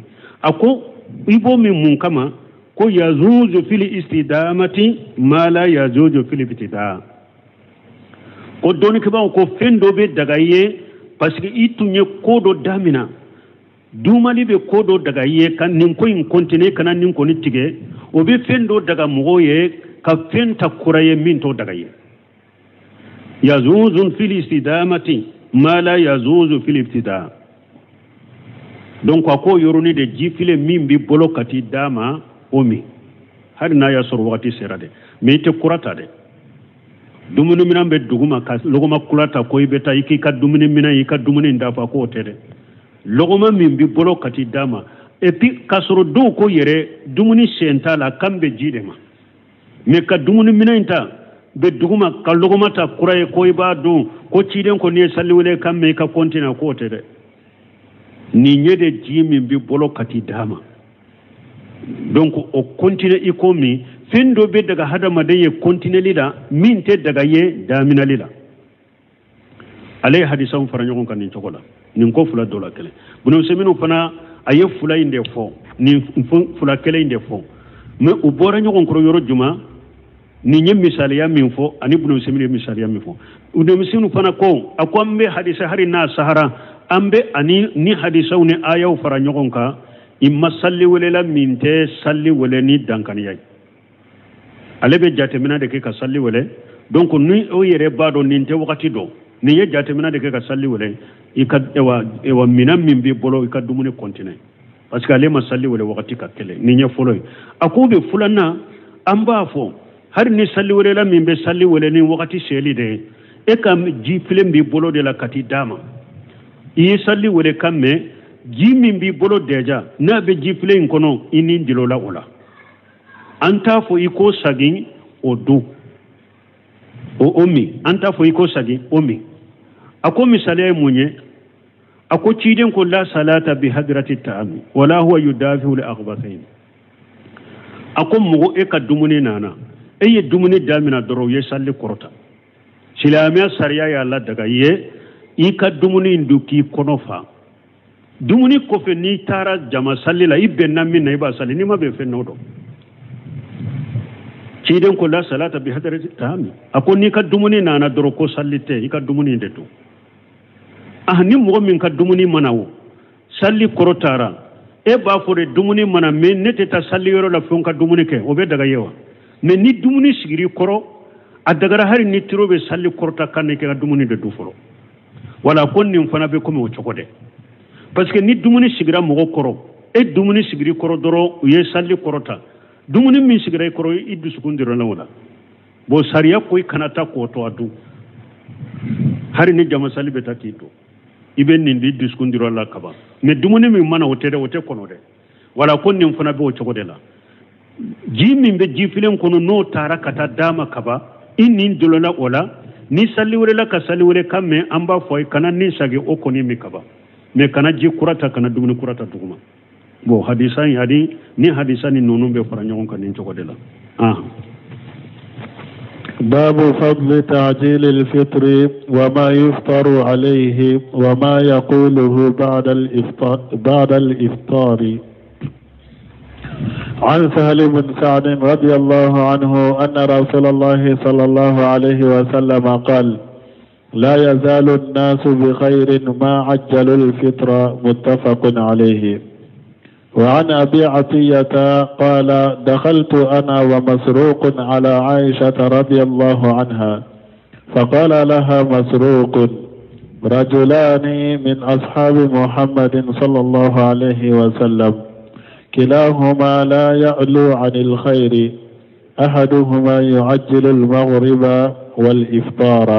Speaker 2: A ko i b'o min mun kama? Ko yazuzu fil istidamati ma la yazuzu fil ibtida. Ko dɔnnikɛbaaw ko fɛn dɔ bɛ daga i ye parce que i tun ye ko dɔ damina, dumali bɛ ko dɔ daga i ye ka nin ko in continuer, kana nin kɔni tigɛ, o bɛ fɛn dɔ daga mɔgɔw ye ka fɛn ta kura ye min t'o daga ye. Yazuzu fil istidamati ma la yazuzu fil ibtida. Donc a ko yɔrɔnin de ji filen min b'i bolo ka t'i d'a ma o min, hali n'a y'a sɔrɔ wagati sera dɛ, mais i tɛ kura ta dɛ. Dumuni minɛn bɛ duguma ka lɔgɔma kura ta ko i bɛ taa i k'i ka dumuni minɛn, i ka dumuni dafa, k'o tɛ dɛ. Lɔgɔma min b'i bolo ka t'i d'a ma, et puis k'a sɔrɔ dɔw ko yɛrɛ dumuni sen t'a la, kan bɛ ji de ma, mais ka dumuni minɛn ta bɛ duguma ka lɔgɔma ta kura ye ko i b'a dun, ko ciden ko n'i ye salli wele kan mɛn i ka continuer, k'o tɛ dɛ. Nin ye de ji min b'i bolo ka t'i d'a ma, donc o continuer i ko min. Fɛn dɔ bɛ daga hadamaden ye continuer la min tɛ daga ye daminali la. Ale ye hadisaw fara ɲɔgɔn kan nin cogo la, nin ko fila dɔ la kelen. Ibn Usaymin fana a ye fila in de fɔ, nin fila kelen in de fɔ, mais u bɔra ɲɔgɔn kɔrɔ yɔrɔ jumɛn? Nin ye misaliya min fɔ ani Ibn Usaymin ye misaliya min fɔ. Ibn Usaymin fana ko a ko an bɛ hadisa hali n'a sahara, an bɛ ani ni hadisaw ni ayaw fara ɲɔgɔn kan, i ma salli welela min tɛ salli wele ni dankaniya ye. Ale bɛ jateminɛ de kɛ ka salli wele, donc ni o yɛrɛ b'a dɔn nin tɛ wagati dɔn, nin ye jateminɛ de kɛ ka salli wele, i ka ewa minɛn min b'i bolo i ka dumuni continuer, parce que ale ma salli wele wagati ka kɛlɛ. Nin ye fɔlɔ ye. A ko bɛ filanan, an b'a fɔ hali ni salli welela min bɛ salli wele ni wagati seli de ye, e ka ji filen b'i bolo de la ka t'i d'a ma, i ye salli wele kan mɛn, ji min b'i bolo déjà n'a bɛ ji filen in kɔnɔ, i ni dilo la o la. An t'a fɔ i k'o sagin o dun, o min, an t'a fɔ i k'o sagin o min. A ko misaliya ye mun ye? A ko ciden ko la salata bi hadrati ta'ami wala huwa yudafi'u li akhbathayn. A ko mɔgɔ e ka dumuni nana, e ye dumuni damina dɔrɔn u ye salli kɔrɔta. Silamɛya sariya y'a la daga i ye i ka dumuni in dun k'i kɔnɔ fa. Dumuni kɔfɛ n'i taara jama salli la, i bɛnna min na i b'a salli, n'i ma bɛn fɛn n'o dɔn. Ciden ko la salata bi hadrati ta'ami. A ko n'i ka dumuni nana dɔrɔn ko salli tɛ, i ka dumuni de dun. Ni mɔgɔ min ka dumuni mana o salli kɔrɔtara, e b'a fɔ de dumuni mana, mais ne tɛ taa salli yɔrɔ la fo n ka dumuni kɛ, o bɛ daga ye wa? Mais ni dumuni sigir'i kɔrɔ, a dagara hali ni tiro bɛ salli kɔrɔta kan n'i ka dumuni de dun fɔlɔ. Wala ko nin fana bɛ komi o cogo dɛ, parce que ni dumuni sigira mɔgɔ kɔrɔ, e dumuni sigir'i kɔrɔ dɔrɔn u ye salli kɔrɔta, dumuni min sigira i kɔrɔ i dusukun dɔrɔn o la. Bon, sariya ko i kana taa k'o to a dun, hali ni jama salli bɛ taa k'i to, i bɛ nin di dusukun dɔrɔn la kaban. Mais dumuni min mana o tɛ dɛ, o tɛ kɔnɔ dɛ. Wala ko nin fana bɛ o cogo de la. Ji min bɛ jifilen kɔnɔ n'o taara ka taa d'a ma kaban, i nin dolola o la. Ni sali welela ka sali wele kan mɛn, an b'a fɔ i kana nin sagi, o kɔni min kaban, mais kana ji kura ta, kana dumuni kura ta duguma. Bon, hadisa in ani ni hadisa ni ninnu bɛ fara ɲɔgɔn kan nin cogo de la.
Speaker 1: باب فضل تعجيل الفطر وما يفطر عليه وما يقوله بعد الإفطار. عن سهل بن سعد رضي الله عنه أن رسول الله صلى الله عليه وسلم قال: لا يزال الناس بخير ما عجلوا الفطر. متفق عليه. وعن أبي عطية قال: دخلت أنا ومسروق على عائشة رضي الله عنها، فقال لها مسروق: رجلان من أصحاب محمد صلى الله عليه وسلم، كلاهما لا يعلو عن الخير، أحدهما يعجل المغرب والإفطار،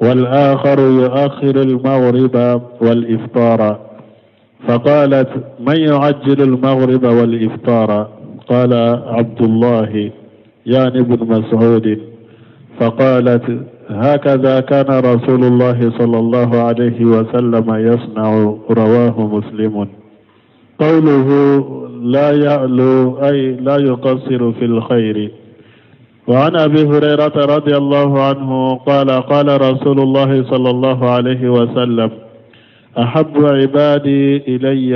Speaker 1: والآخر يؤخر المغرب والإفطار. فقالت: من يعجل المغرب والإفطار؟ قال: عبد الله، يعني ابن مسعود. فقالت: هكذا كان رسول الله صلى الله عليه وسلم يصنع. رواه مسلم. قوله لا يعلو أي لا يقصر في الخير. وعن أبي هريرة رضي الله عنه قال: قال رسول الله صلى الله عليه وسلم: أحب عبادي إلي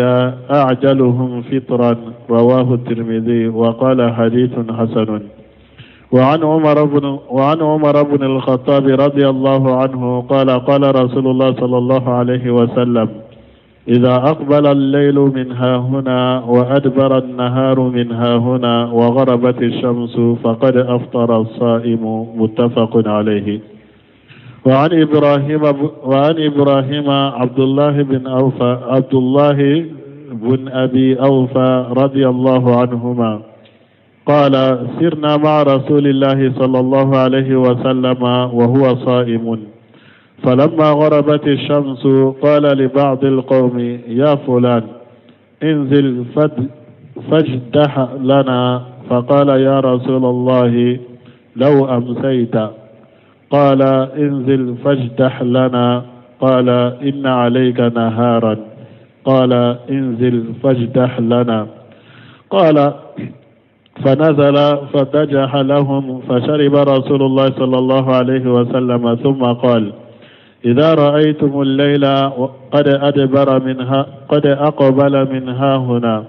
Speaker 1: أعجلهم فطرا. رواه الترمذي وقال حديث حسن. وعن عمر بن الخطاب رضي الله عنه قال: قال رسول الله صلى الله عليه وسلم: إذا أقبل الليل من ها هنا وأدبر النهار من ها هنا وغربت الشمس فقد أفطر الصائم. متفق عليه. وعن إبراهيم عبد الله بن أبي أوفى رضي الله عنهما قال: سرنا مع رسول الله صلى الله عليه وسلم وهو صائم، فلما غربت الشمس قال لبعض القوم: يا فلان، انزل فاجدح لنا. فقال: يا رسول الله، لو أمسيت. قال: انزل فاجدح لنا. قال: إن عليك نهارا. قال: انزل فاجدح لنا. قال: فنزل فدجح لهم، فشرب رسول الله صلى الله عليه وسلم، ثم قال: إذا رأيتم الليل قد أقبل منها هنا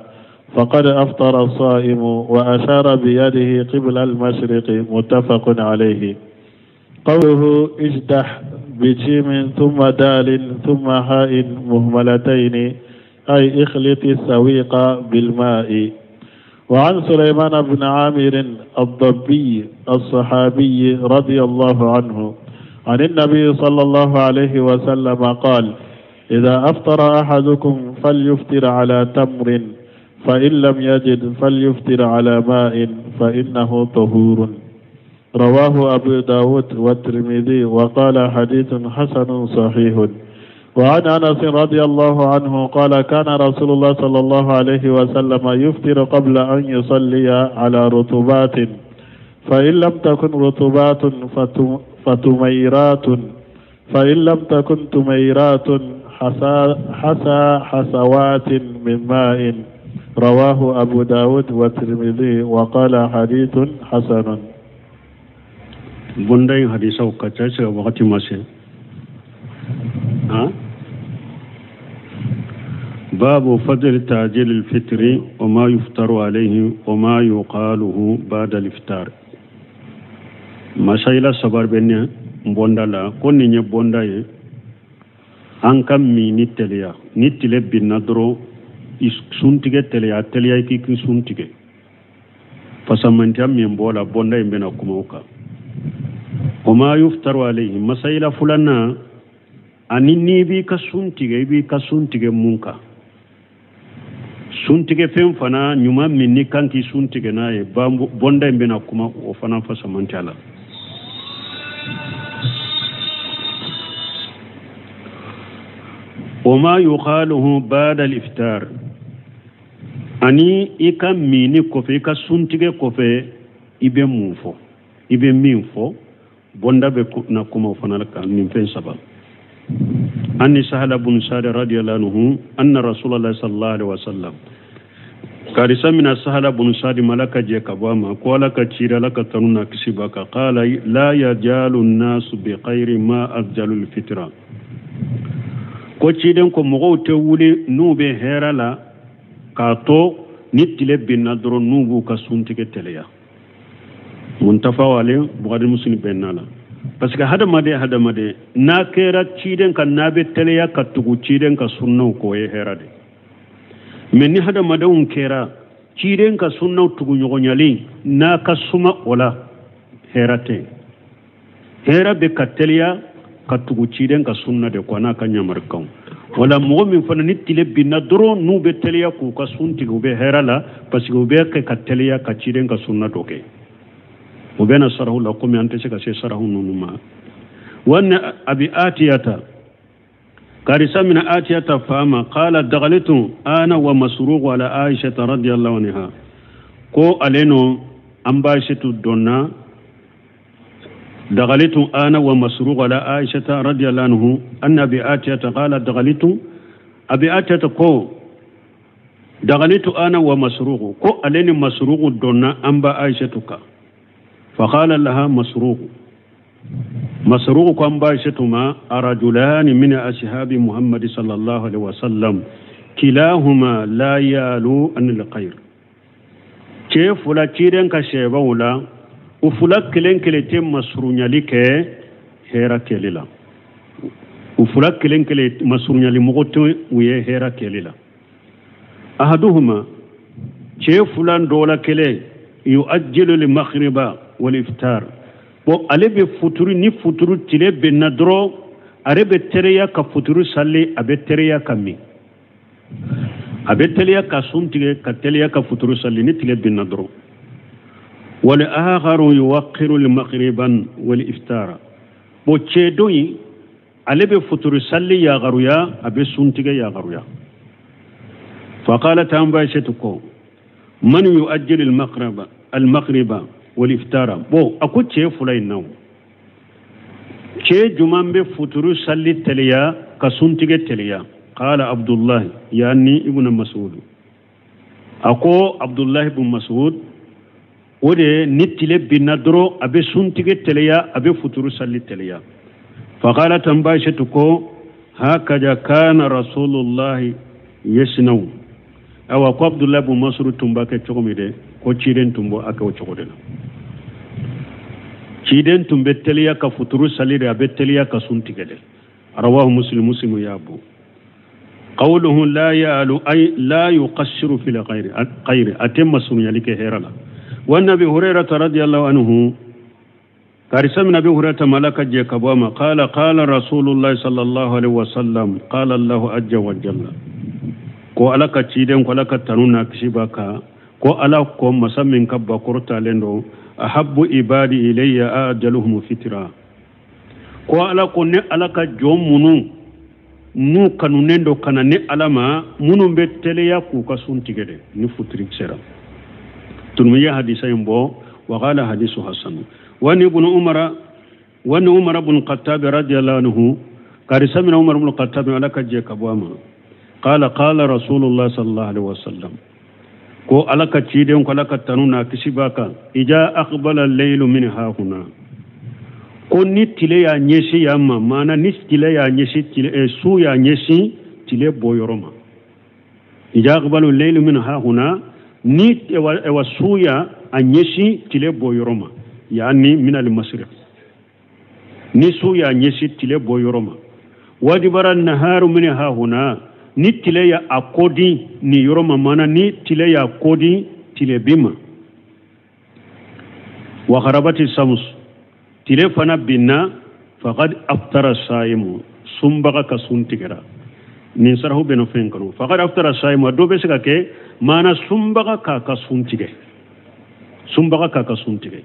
Speaker 1: فقد أفطر الصائم. وأشار بيده قبل المشرق. متفق عليه. قوله اجدح بجيم ثم دال ثم هاء مهملتين، أي اخلط السويق بالماء. وعن سليمان بن عامر الضبي الصحابي رضي الله عنه عن النبي صلى الله عليه وسلم قال: إذا أفطر أحدكم فليفطر على تمر، فإن لم يجد فليفطر على ماء فإنه طهور. رواه أبو داود والترمذي وقال حديث حسن صحيح. وعن أنس رضي الله عنه قال: كان رسول الله صلى الله عليه وسلم يفطر قبل أن يصلي على رطوبات، فإن لم تكن رطوبات فتميرات، فإن لم تكن تميرات حسى حسوات من ماء. رواه أبو داود والترمذي وقال حديث حسن.
Speaker 2: Bonda in hadisaw ka ca se wagati ma se. باب فضل تعجيل الفطر وما يفطر عليه وما يقاله بعد الإفطار. Masayila sabar bɛ ne bonda la ko nin ye bonda ye, an ka min ni teliya, ni tile binna dɔrɔn i suntigɛ teliya, teliya i k'i sun tigɛ. Fasamantiya min b'o la, bonda in bɛna kuma o kan. وما يفطر عليه masayila filanan, ani n'i b'i ka sun tigɛ, i b'i ka sun tigɛ mun kan? Suntigɛ fɛn fana ɲuman min ni kan k'i sun tigɛ n'a ye, bonda in bɛna kuma o fana fasamantiya la. وما يقاله بعد الإفطار. Ani i ka minni kɔfɛ, i ka suntigɛ kɔfɛ, i bɛ mun fɔ, i bɛ min fɔ. Bonda bɛ na kuma o fana kan nin fɛn saba. Anni Sahala bun Sadi radiyallahu anhu anna Rasulallah sallallahu alaihi wasallam, karisa mina Sahala bun Sadi ma, Ala ka jɛ ka bɔ a ma, ko Ala ka cira, Ala ka tanu n'a kisi b'a kan, qala la yajalu nnasu bi khayri ma ajjalu lfitra. Ko ciden ko mɔgɔw tɛ wuli n'u bɛ hɛrɛ la k'a to ni tile binna dɔrɔn n'u b'u ka suntigɛ teliya. Muntafa ale Bukhari Muslim bɛnna la, parce que hadamaden n'a kɛra ciden ka n'a bɛ teliya ka tugu ciden ka sunnaw kɔ, o ye hɛrɛ de. Mais ni hadamadenw kɛra ciden ka sunnaw tugu ɲɔgɔnyalen n'a ka suma, o la hɛrɛ tɛ. Hɛrɛ bɛ ka teliya ka tugu ciden ka sunna de kɔ n'a ka ɲamarikanw. Wala mɔgɔ min fana ni tile binna dɔrɔn n'u bɛ teliya k'u ka sun tigɛ, u bɛ hɛrɛ la, parce que u bɛ kɛ ka teliya ka ciden ka sunna dɔ kɛ. O bɛ na sarahu la, komi an tɛ se ka se sarahu ninnu ma. Wa an Abi Atiyata, karisa mina Atiyata fama, qala dagalitu ana wa Masruq ala Aisha radiyallahu anha. Ko ale no an ba Aishatu donna. Dagalitu ana wa Masruq ala Aisha radiyallahu anhu anna Abi Atiyata qala dagalitu. Abi Atiyata ko dagalitu ana wa Masruq, ko ale ni Masruq donna an ba Aishatu ka. فقال لها مسروق، مسروق كان باشتما رجلان من أصحاب محمد صلى الله عليه وسلم كلاهما لا يالو أن الخير. Cɛ fila ciden ka sɛbaw la, u fila kelen kelen tɛ masurunyali kɛ hɛrɛ kɛli la. U fila kelen kelen masurunyali mɔgɔ tɛ u ye hɛrɛ kɛli la. Ahaduhuma, cɛ fila dɔ la kelen, yuajjilu li maghriba wal iftar. Bon, ale bɛ futuru, ni futuru tile bɛnna dɔrɔn, ale bɛ teriya ka futuru sali, a bɛ teriya ka min, a bɛ teliya ka sun tigɛ, ka teliya ka futuru sali ni tile binna dɔrɔn. Wal akharu yuwaqqiru al maghriban wal iftara. Bon, cɛ dɔ in, ale bɛ futuru sali yagaruya, a bɛ sun tigɛ yagaruya. Faqalat, an ba ko man yuajjilu al maghriba al maghriba wal iftara? Bon, a ko cɛ fila in na, cɛ juman bɛ futuru sali teliya ka sun tigɛ teliya? Qala Abdullah, yani ibn Mas'ud. A ko Abdullah ibn Mas'ud, o de ni tile binna dɔrɔn, a bɛ sun tigɛ teliya, a bɛ futuru sali teliya. Faqalat, an Aishatu ko hakaja kana Rasulullahi yasnau. Awa, ko Abdullah ibn Mas'ud tun b'a kɛ cogo min dɛ, ko ciden tun b'o a kɛ o cogo de la. Ciden tun bɛ teliya ka futuru sali de, a bɛ teliya ka sun tigɛ de. Rawahu Muslim, Muslim y'a bɔ. قوله لا يأل أي لا يقصر في الخير خير أتم سنيالك هيرلا. وعن أبي هريرة رضي الله عنه، كارثة من أبي هريرة ملك جيكبوما، قال قال رسول الله صلى الله عليه وسلم قال الله عز وجل. Ko Ala ka ciden ko Ala ka tanu n'a kisi b'a kan, ko Ala ko, masa min ka bakɔrɔtalen don, ahabbu ibadi ilayya ajaluhum fitra. Ko Ala ko ne Ala ka jɔn minnu n'u kanunen don ka na ne Ala ma, minnu bɛ teliya k'u ka sun tigɛ dɛ ni futiri sera. Turumi ye hadisa in bɔ. Wa qala hadisu hasan. Wa ni ibn Umara, wa ni Umar ibn Khattab radiyallahu anhu, karisa min Umar ibn Khattab, Ala ka jɛ ka bɔ a ma, qala qala Rasulullah sallallahu alaihi wasallam. Ko Ala ka ciden ko Ala ka tanu n'a kisi b'a kan, ija aqbala al-laylu min hahuna. Ko ni tile y'a ɲɛsin yan ma, maana ni tile y'a ɲɛsin tile, su y'a ɲɛsin tile bɔ yɔrɔ ma. Ija aqbalu al-laylu min hahuna, ni ewa su y'a a ɲɛsin tile bɔ yɔrɔ ma, yaani min al-masriq, ni su y'a ɲɛsin tile bɔ yɔrɔ ma. Wajibara naharu min hahuna, ni tile y'a a kɔdi nin yɔrɔ ma, maana ni tile y'a kɔdi tile bin ma. Wa gharabati sams, tile fana binna, faqad aftara saimu, sunbaga ka sun tigɛra. Nin sarahu bɛna fɛn kɔnɔ. Faqad aftara saimu, a dɔ bɛ se ka kɛ maana sunbaga k'a ka sun tigɛ, sunbaga k'a ka sun tigɛ.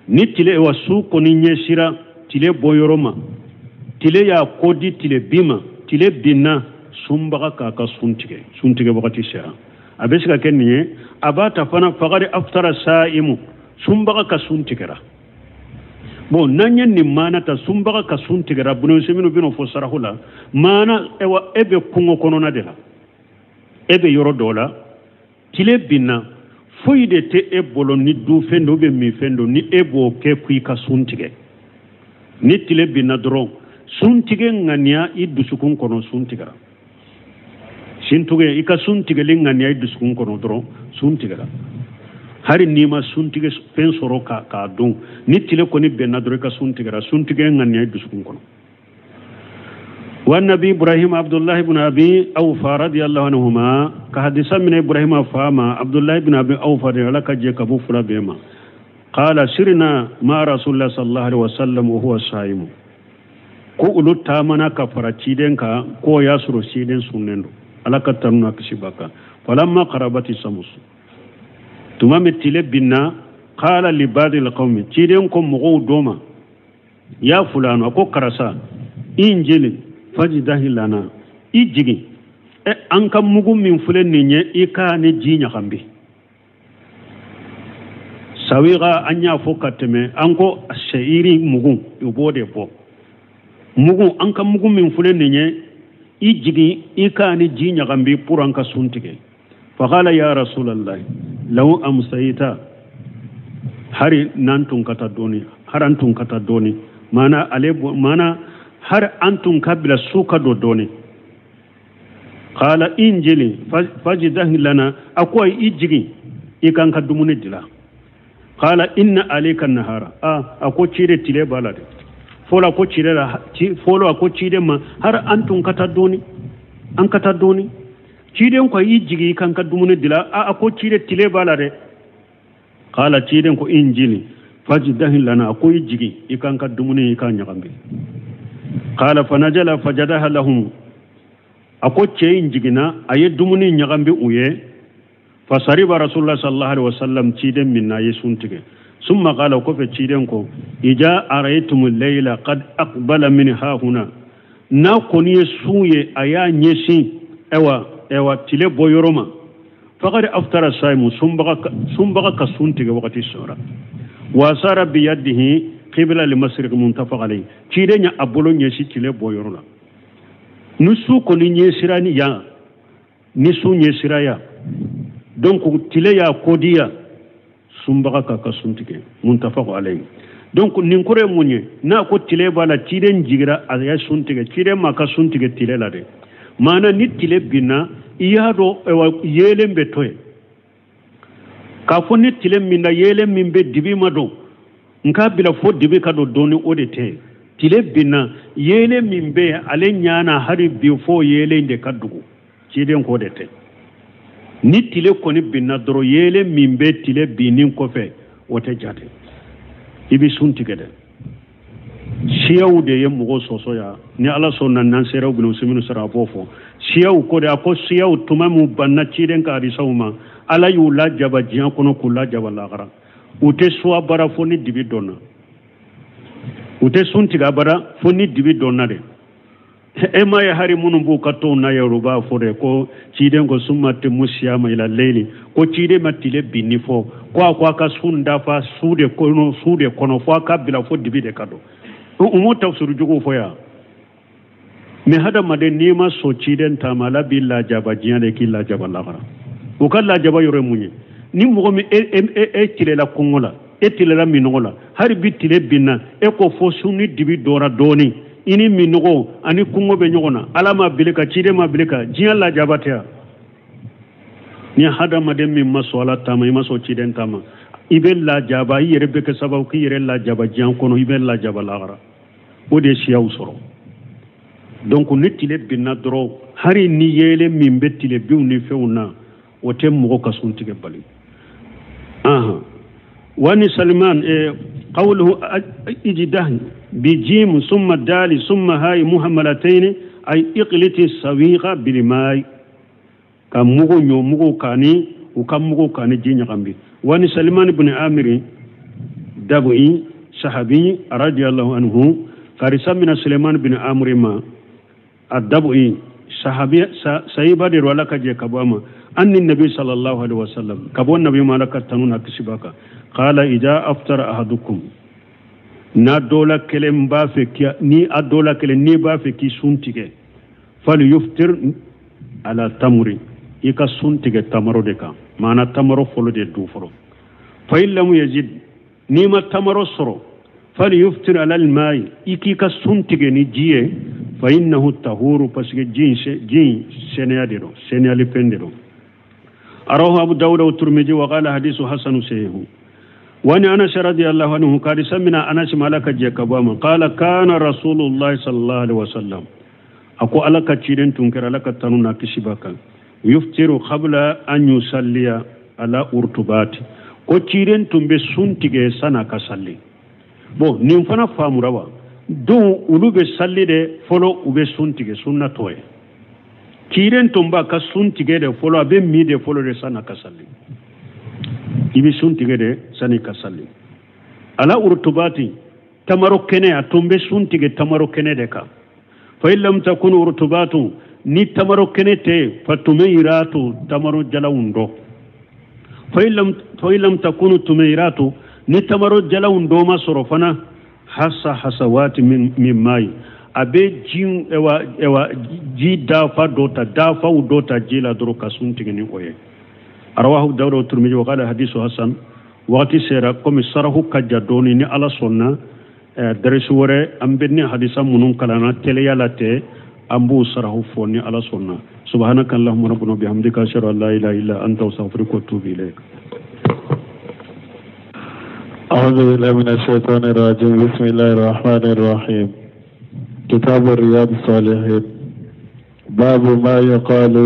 Speaker 2: Ni tile wa su kɔni ɲɛsira tile bɔ yɔrɔ ma, tile y'a kɔdi tile bin ma, tile binna, sunbaga k'a ka sun tigɛ, sun tigɛ wagati sera. A bɛ se ka kɛ nin ye. A b'a ta fana faqad aftara sa'imu, sunbaga ka sun tigɛra. Bon, n'an ye nin maana ta, sunbaga ka sun tigɛra, Ibn Usaymin bɛn'o fɔ sarahu la. Maana ewa, e bɛ kungo kɔnɔna de la, e bɛ yɔrɔ dɔ la, tile binna, foyi de tɛ e bolo ni dunfɛn dɔ bɛ minfɛn dɔ ni e b'o kɛ k'i ka sun tigɛ. Ni tile binna dɔrɔn, sun tigɛ ŋaniya i dusukun kɔnɔ, sun tigɛra. Sun tigɛ, i ka sun tigɛli ŋaniya i dusukun kɔnɔ dɔrɔn, sun tigɛra. Hari n'i ma sun tigɛ fɛn sɔrɔ k'a dun, ni tile kɔni bɛnna dɔrɔn, i ka sun tigɛra. Sun tigɛ ŋaniya i dusukun kɔnɔ. والنبي إبراهيم عبد الله بن أبي أوفى رضي الله عنهما كحديث من إبراهيم فاما عبد الله بن أبي أوفى لك جيكبو فلا بهما قال سرنا مع رسول الله صلى الله عليه وسلم وهو صائم. ko olu taamana ka fara ciden kan, k'o y'a sɔrɔ ciden sunnen don, Ala ka tanu n'a kisi b'a kan. Falamma qarabati samus, tuma min tile binna, qala li ba'di alqawmi, ciden ko mɔgɔw dɔ ma, ya fulano, a ko karisa, injili fajidahi lana, i jigin e an ka mugu min filɛ nin ye, i k'a ni ji ɲagambi. Sawiga an y'a fɔ ka tɛmɛ, an ko sɛyiri mugu, u b'o de bɔ mugu. An ka mugu min filɛ nin ye, i jigin i k'a ni ji ɲagambi pour an ka sun tigɛ. Faqala ya rasulallah law amsayta, hari n'an tun ka taa dɔɔni, hari an tun ka taa dɔɔni, maana ale maana hari an tun ka bila su ka don dɔɔni. Qala injili fajidahi lana, a ko i jigin i k'an ka dumuni dila. Qala inna alayka nahara, a ko cire tile b'a la dɛ. Fɔlɔ a ko cire la, fɔlɔ a ko ciden ma har an tun ka taa dɔɔni, an ka taa dɔɔni. Ciden ko i jigin i k'an ka dumuni dila, a ko cire tile b'a la dɛ. Qala ciden ko injili fajidahi lana, a ko i jigin i k'an ka dumuni i k'a ɲagami. Qala fanajala fajadaha lahum, a ko cɛ in jiginna, a ye dumuni ɲagami u ye. Fasariba rasulullah sallallahu alaihi wasallam, ciden min na a ye sun tigɛ. Summa qala, kɔfɛ ciden ko ija araytum layla qad aqbala min hahuna, n'a kɔni ye sun ye, a y'a ɲɛsin ewa tile bɔ yɔrɔ ma, faqad aftara saimu, sunbaga ka sun tigɛ wagati sɔrɔ. Wa sara biyadihi qibla limasriq muntafaq alayhi, ciden ya a bolo ɲɛsin tile bɔ yɔrɔ la. Ni su kɔni ɲɛsira ni yan, ni su ɲɛsira yan, donc tile y'a kodiya, sunbaga ka sun tigɛ, muntafaq alayhi. Donc nin kɔrɔ ye mun ye? N'a ko tile b'a la, ciden jigira a ye sun tigɛ, ciden ma ka sun tigɛ tile la dɛ. Maana ni tile binna, i y'a dɔn yeelen bɛ to yen. K'a fɔ ni tile min na yeelen min bɛ dibi ma don, n k'a bila fo dibi ka don dɔɔni, o de tɛ yen. Tile binna, yeelen min bɛ yen, ale ɲana hali bi fo yeelen de ka dugu, ciden k'o de tɛ. Ni tile kɔni binna dɔrɔn, yeelen min bɛ tile binni kɔfɛ, o tɛ jate, i bɛ sun tigɛ dɛ. Siyaw de ye mɔgɔ sɔsɔ yan, ni Ala sɔnna n'an sera u bɛna minnu sɔrɔ a b'o fɔ. Siyaw ko de, a ko siyaw tuma min banna ciden ka hadisaw ma, Ala y'u lajaba diɲɛ kɔnɔ k'u lajaba lahara. U tɛ suwa bara fo ni dibi dɔnna, u tɛ sun tigɛ abada fo ni dibi dɔnna dɛ. E ma ye hari minnu b'u ka tɔnw na yɛrɛ, u b'a fɔ dɛ ko ciden ko summa temu siyama ila leyli, ko ciden ma tile binni fɔ, ko a ko a ka sun dafa su de kɔnɔ fo a ka bila fo dibi de ka don. U m'o tafsiri juguw fɔ yan. Mais hadamaden n'i ma sɔn ciden ta ma, Ala b'i lajaba diɲɛ de k'i lajaba lahara. U ka lajaba yɔrɔ ye mun ye? Ni mɔgɔ min e tilela kɔngɔ la, e tilela minɔgɔ la, hali bi tile binna, e ko fo su ni dibi dɔra dɔɔni, i ni minɔgɔ ani kɔngɔ bɛ ɲɔgɔn na, Ala ma bili ka ciden ma bili ka diɲɛ lajaba tɛ yan. Ni hadamaden min ma sɔn Ala ta ma, i ma sɔn ciden ta ma, i bɛ lajaba, i yɛrɛ bɛ kɛ sababu k'i yɛrɛ lajaba diɲɛ kɔnɔ, i bɛ lajaba lahara. O de ye siyaw sɔrɔ. Donc ni tile binna dɔrɔn, hali ni yeelen min bɛ tile binw ni fɛnw na, o tɛ mɔgɔ ka sun tigɛ bali. Wani Salman qawluhu ijdah bijim summa dali summa hay muhammalatayn ay iqliti sawiqa bilmai, ka mugu ɲɔ mugu kani, u ka mugu kani ji ɲagambi. Wani Salman ibn Amir dabi sahabi radiyallahu anhu, karisa mina Suleiman bin Amr ma adabi sahabi sahiba de wala ka je ka bɔ a ma, Anni nabi sallallahu alaihi wasallam ka bɔ nabi ma Ala ka tanu n'a kisi b'a kan qala ida aftara ahadukum n'a dɔ la kelen b'a fɛ ni a dɔ la kelen n'i b'a fɛ k'i sun tigɛ fal yuftir ala tamuri i ka sun tigɛ tamaro de kan maana tamaro fɔlɔ de dun fɔlɔ fa in lam yajid n'i ma tamaro sɔrɔ fal yuftir ala almai i k'i ka sun tigɛ ni ji ye fa innahu tahuru parce que ji in sɛnɛya de don sɛnɛyali fɛn de don arawahu abu dawuda wa turmiji wa qala hadisu hasanu sahihu وأن أنس رضي الله عنه قال سمنا أنس مالك جاكباما قال كان رسول الله صلى الله عليه وسلم أكو ألك تشيرين تنكر لك تنونا كسباكا يفتر قبل أن يصلي على أرتبات ko ciren tun bɛ sun tigɛ san'a ka salli bon nin fana faamura wa don olu bɛ salli de fɔlɔ u bɛ sun tigɛ sunna tɔ ye ciren tun b'a ka sun tigɛ de fɔlɔ a bɛ min de fɔlɔ de san'a ka salli i bɛ sun tigɛ de san'i ka salli ala urtubati tamaro kɛnɛ a tun bɛ sun tigɛ tamaro kɛnɛ de kan fa in lam takun urtubatu ni tamaro kɛnɛ tɛ fa tumeiratu tamaro jalanw dɔ fa in lam takunu tumeiratu ni tamaro jalanw dɔ ma sɔrɔ fana hasa hasawati min mayi a bɛ ji ewa ji dafa dɔ ta dafaw dɔ ta ji la dɔrɔn ka sun tigɛ ni o ye arawahu dawuda wa turmiji wa qala hadisu hasan wagati sera komi sarahu ka ja dɔɔni ni Ala sɔnna darisi wɛrɛ an bɛ ni hadisa minnu kalanna teliya la tɛ an b'o sarahu fɔ ni Ala sɔnna subhanaka allahumma rabbana bihamdika ashhadu an la ilaha illa anta astaghfiruka wa atubu ilayk.
Speaker 1: أعوذ بالله من الشيطان الرجيم بسم الله الرحمن الرحيم كتاب الرياض الصالحين باب ما يقال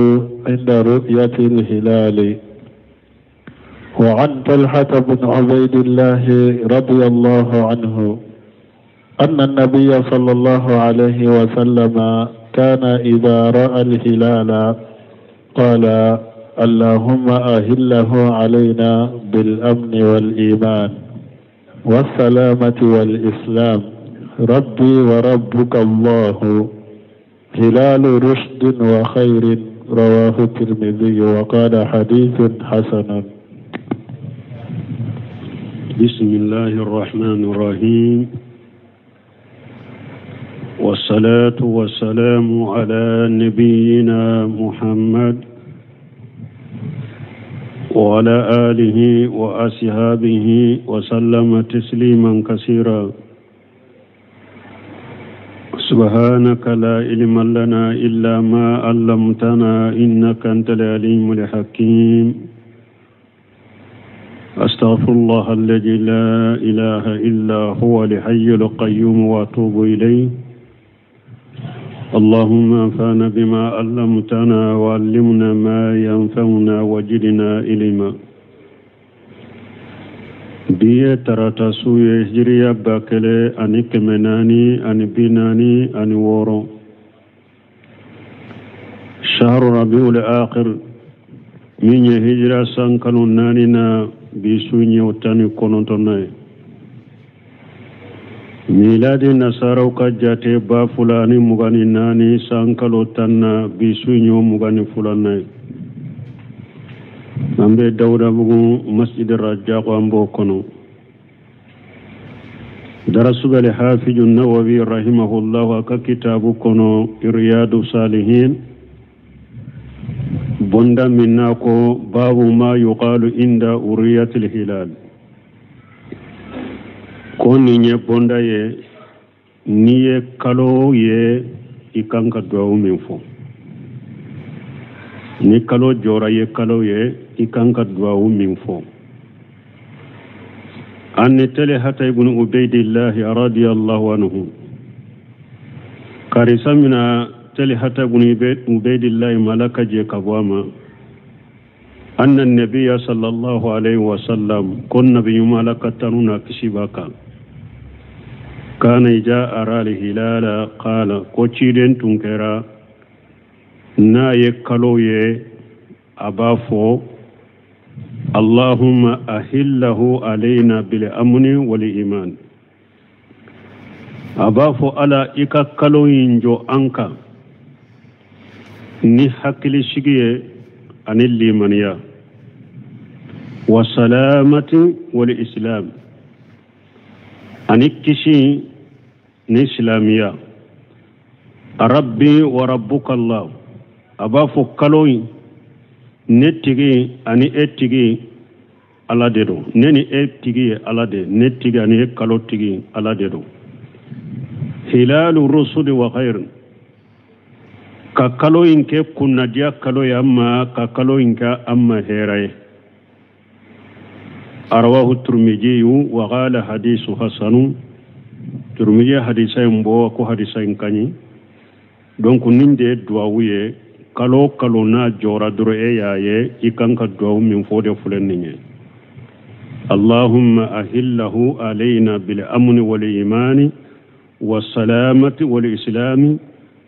Speaker 1: عند رؤية الهلال. وعن طلحة بن عبيد الله رضي الله عنه أن النبي صلى الله عليه وسلم كان إذا رأى الهلال قال اللهم أهله علينا بالأمن والإيمان والسلامة والإسلام ربي وربك الله هلال رشد وخير. رواه الترمذي وقال حديث حسن.
Speaker 2: بسم الله الرحمن الرحيم والصلاة والسلام على نبينا محمد وعلى آله وأصحابه وسلم تسليما كثيرا. سبحانك لا علم لنا إلا ما علمتنا إنك أنت العليم الحكيم. أستغفر الله الذي لا إله إلا هو الحي القيوم وأتوب إليه. اللهم انفعنا بما علمتنا وعلمنا ما ينفعنا وزدنا علما. Bi ye tarata su ye hijiriya 1446 shahru rabiul akhir min ye hijira san kalo 4 na bi su ɲɛ 19 ye. Miladi nasaraw ka jate 2024 san kalo 10 na bi su ɲɛ 22 ye. An bɛ Dawudabugu masjid Rajako an b'o kɔnɔ. Darasu bɛ Hafizu Nawawi rahimahullahu a ka kitabu kɔnɔ Riyadu Salihin bonda min n'a ko babu ma yuqalu inda uriyatil hilal. Ko nin ye bonda ye n'i ye kalo ye i kan ka duwawu min fɔ. Ni kalo jɔra ye kalo ye i kan ka duwawu min fɔ. An Talhata ibn Ubaydillah radiyallahu anhu karisa mina Talhata ibn Ubaydillah malaka je ka bɔ a ma anna nabiyya sallallahu alayhi wa sallam ko nabi malaka tanu na kisi b'a kan kana ija ara al-hilala qala ko ciden tun kɛra n'a ye kalo ye a b'a fɔ Allahumma ahillahu alayna bil amni wal iman. A b'a fɔ Ala i ka kalo in jɔ an kan ni hakilisigi ye ani limaniya wa salamati wal islam ani kisi ni silamiya rabbi wa rabbuka allah a b'a fɔ kalo in ne tigi ani e tigi ala de don ne ni e tigi ye ala de ne tigi ani e kalo tigi ala de don hilalu rusuli wa khair ka kalo in kɛ kunnadiya kalo ye an ma ka kalo in kɛ an ma hɛrɛ ye rawahu turmijiyu wa qala hadisu hasanu turmiji hadisa in bɔ ko hadisa in ka ɲi donc nin de ye duwawu ye kalo o kalo n'a jɔra dɔrɔn e y'a ye i kan ka duwawu min fɔ o de filɛ nin ye allahumma ahillahu alayna bil amni wal imani والسلامة والإسلام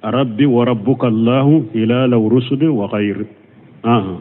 Speaker 2: ربي وربك الله هلال الرشد وغير آه.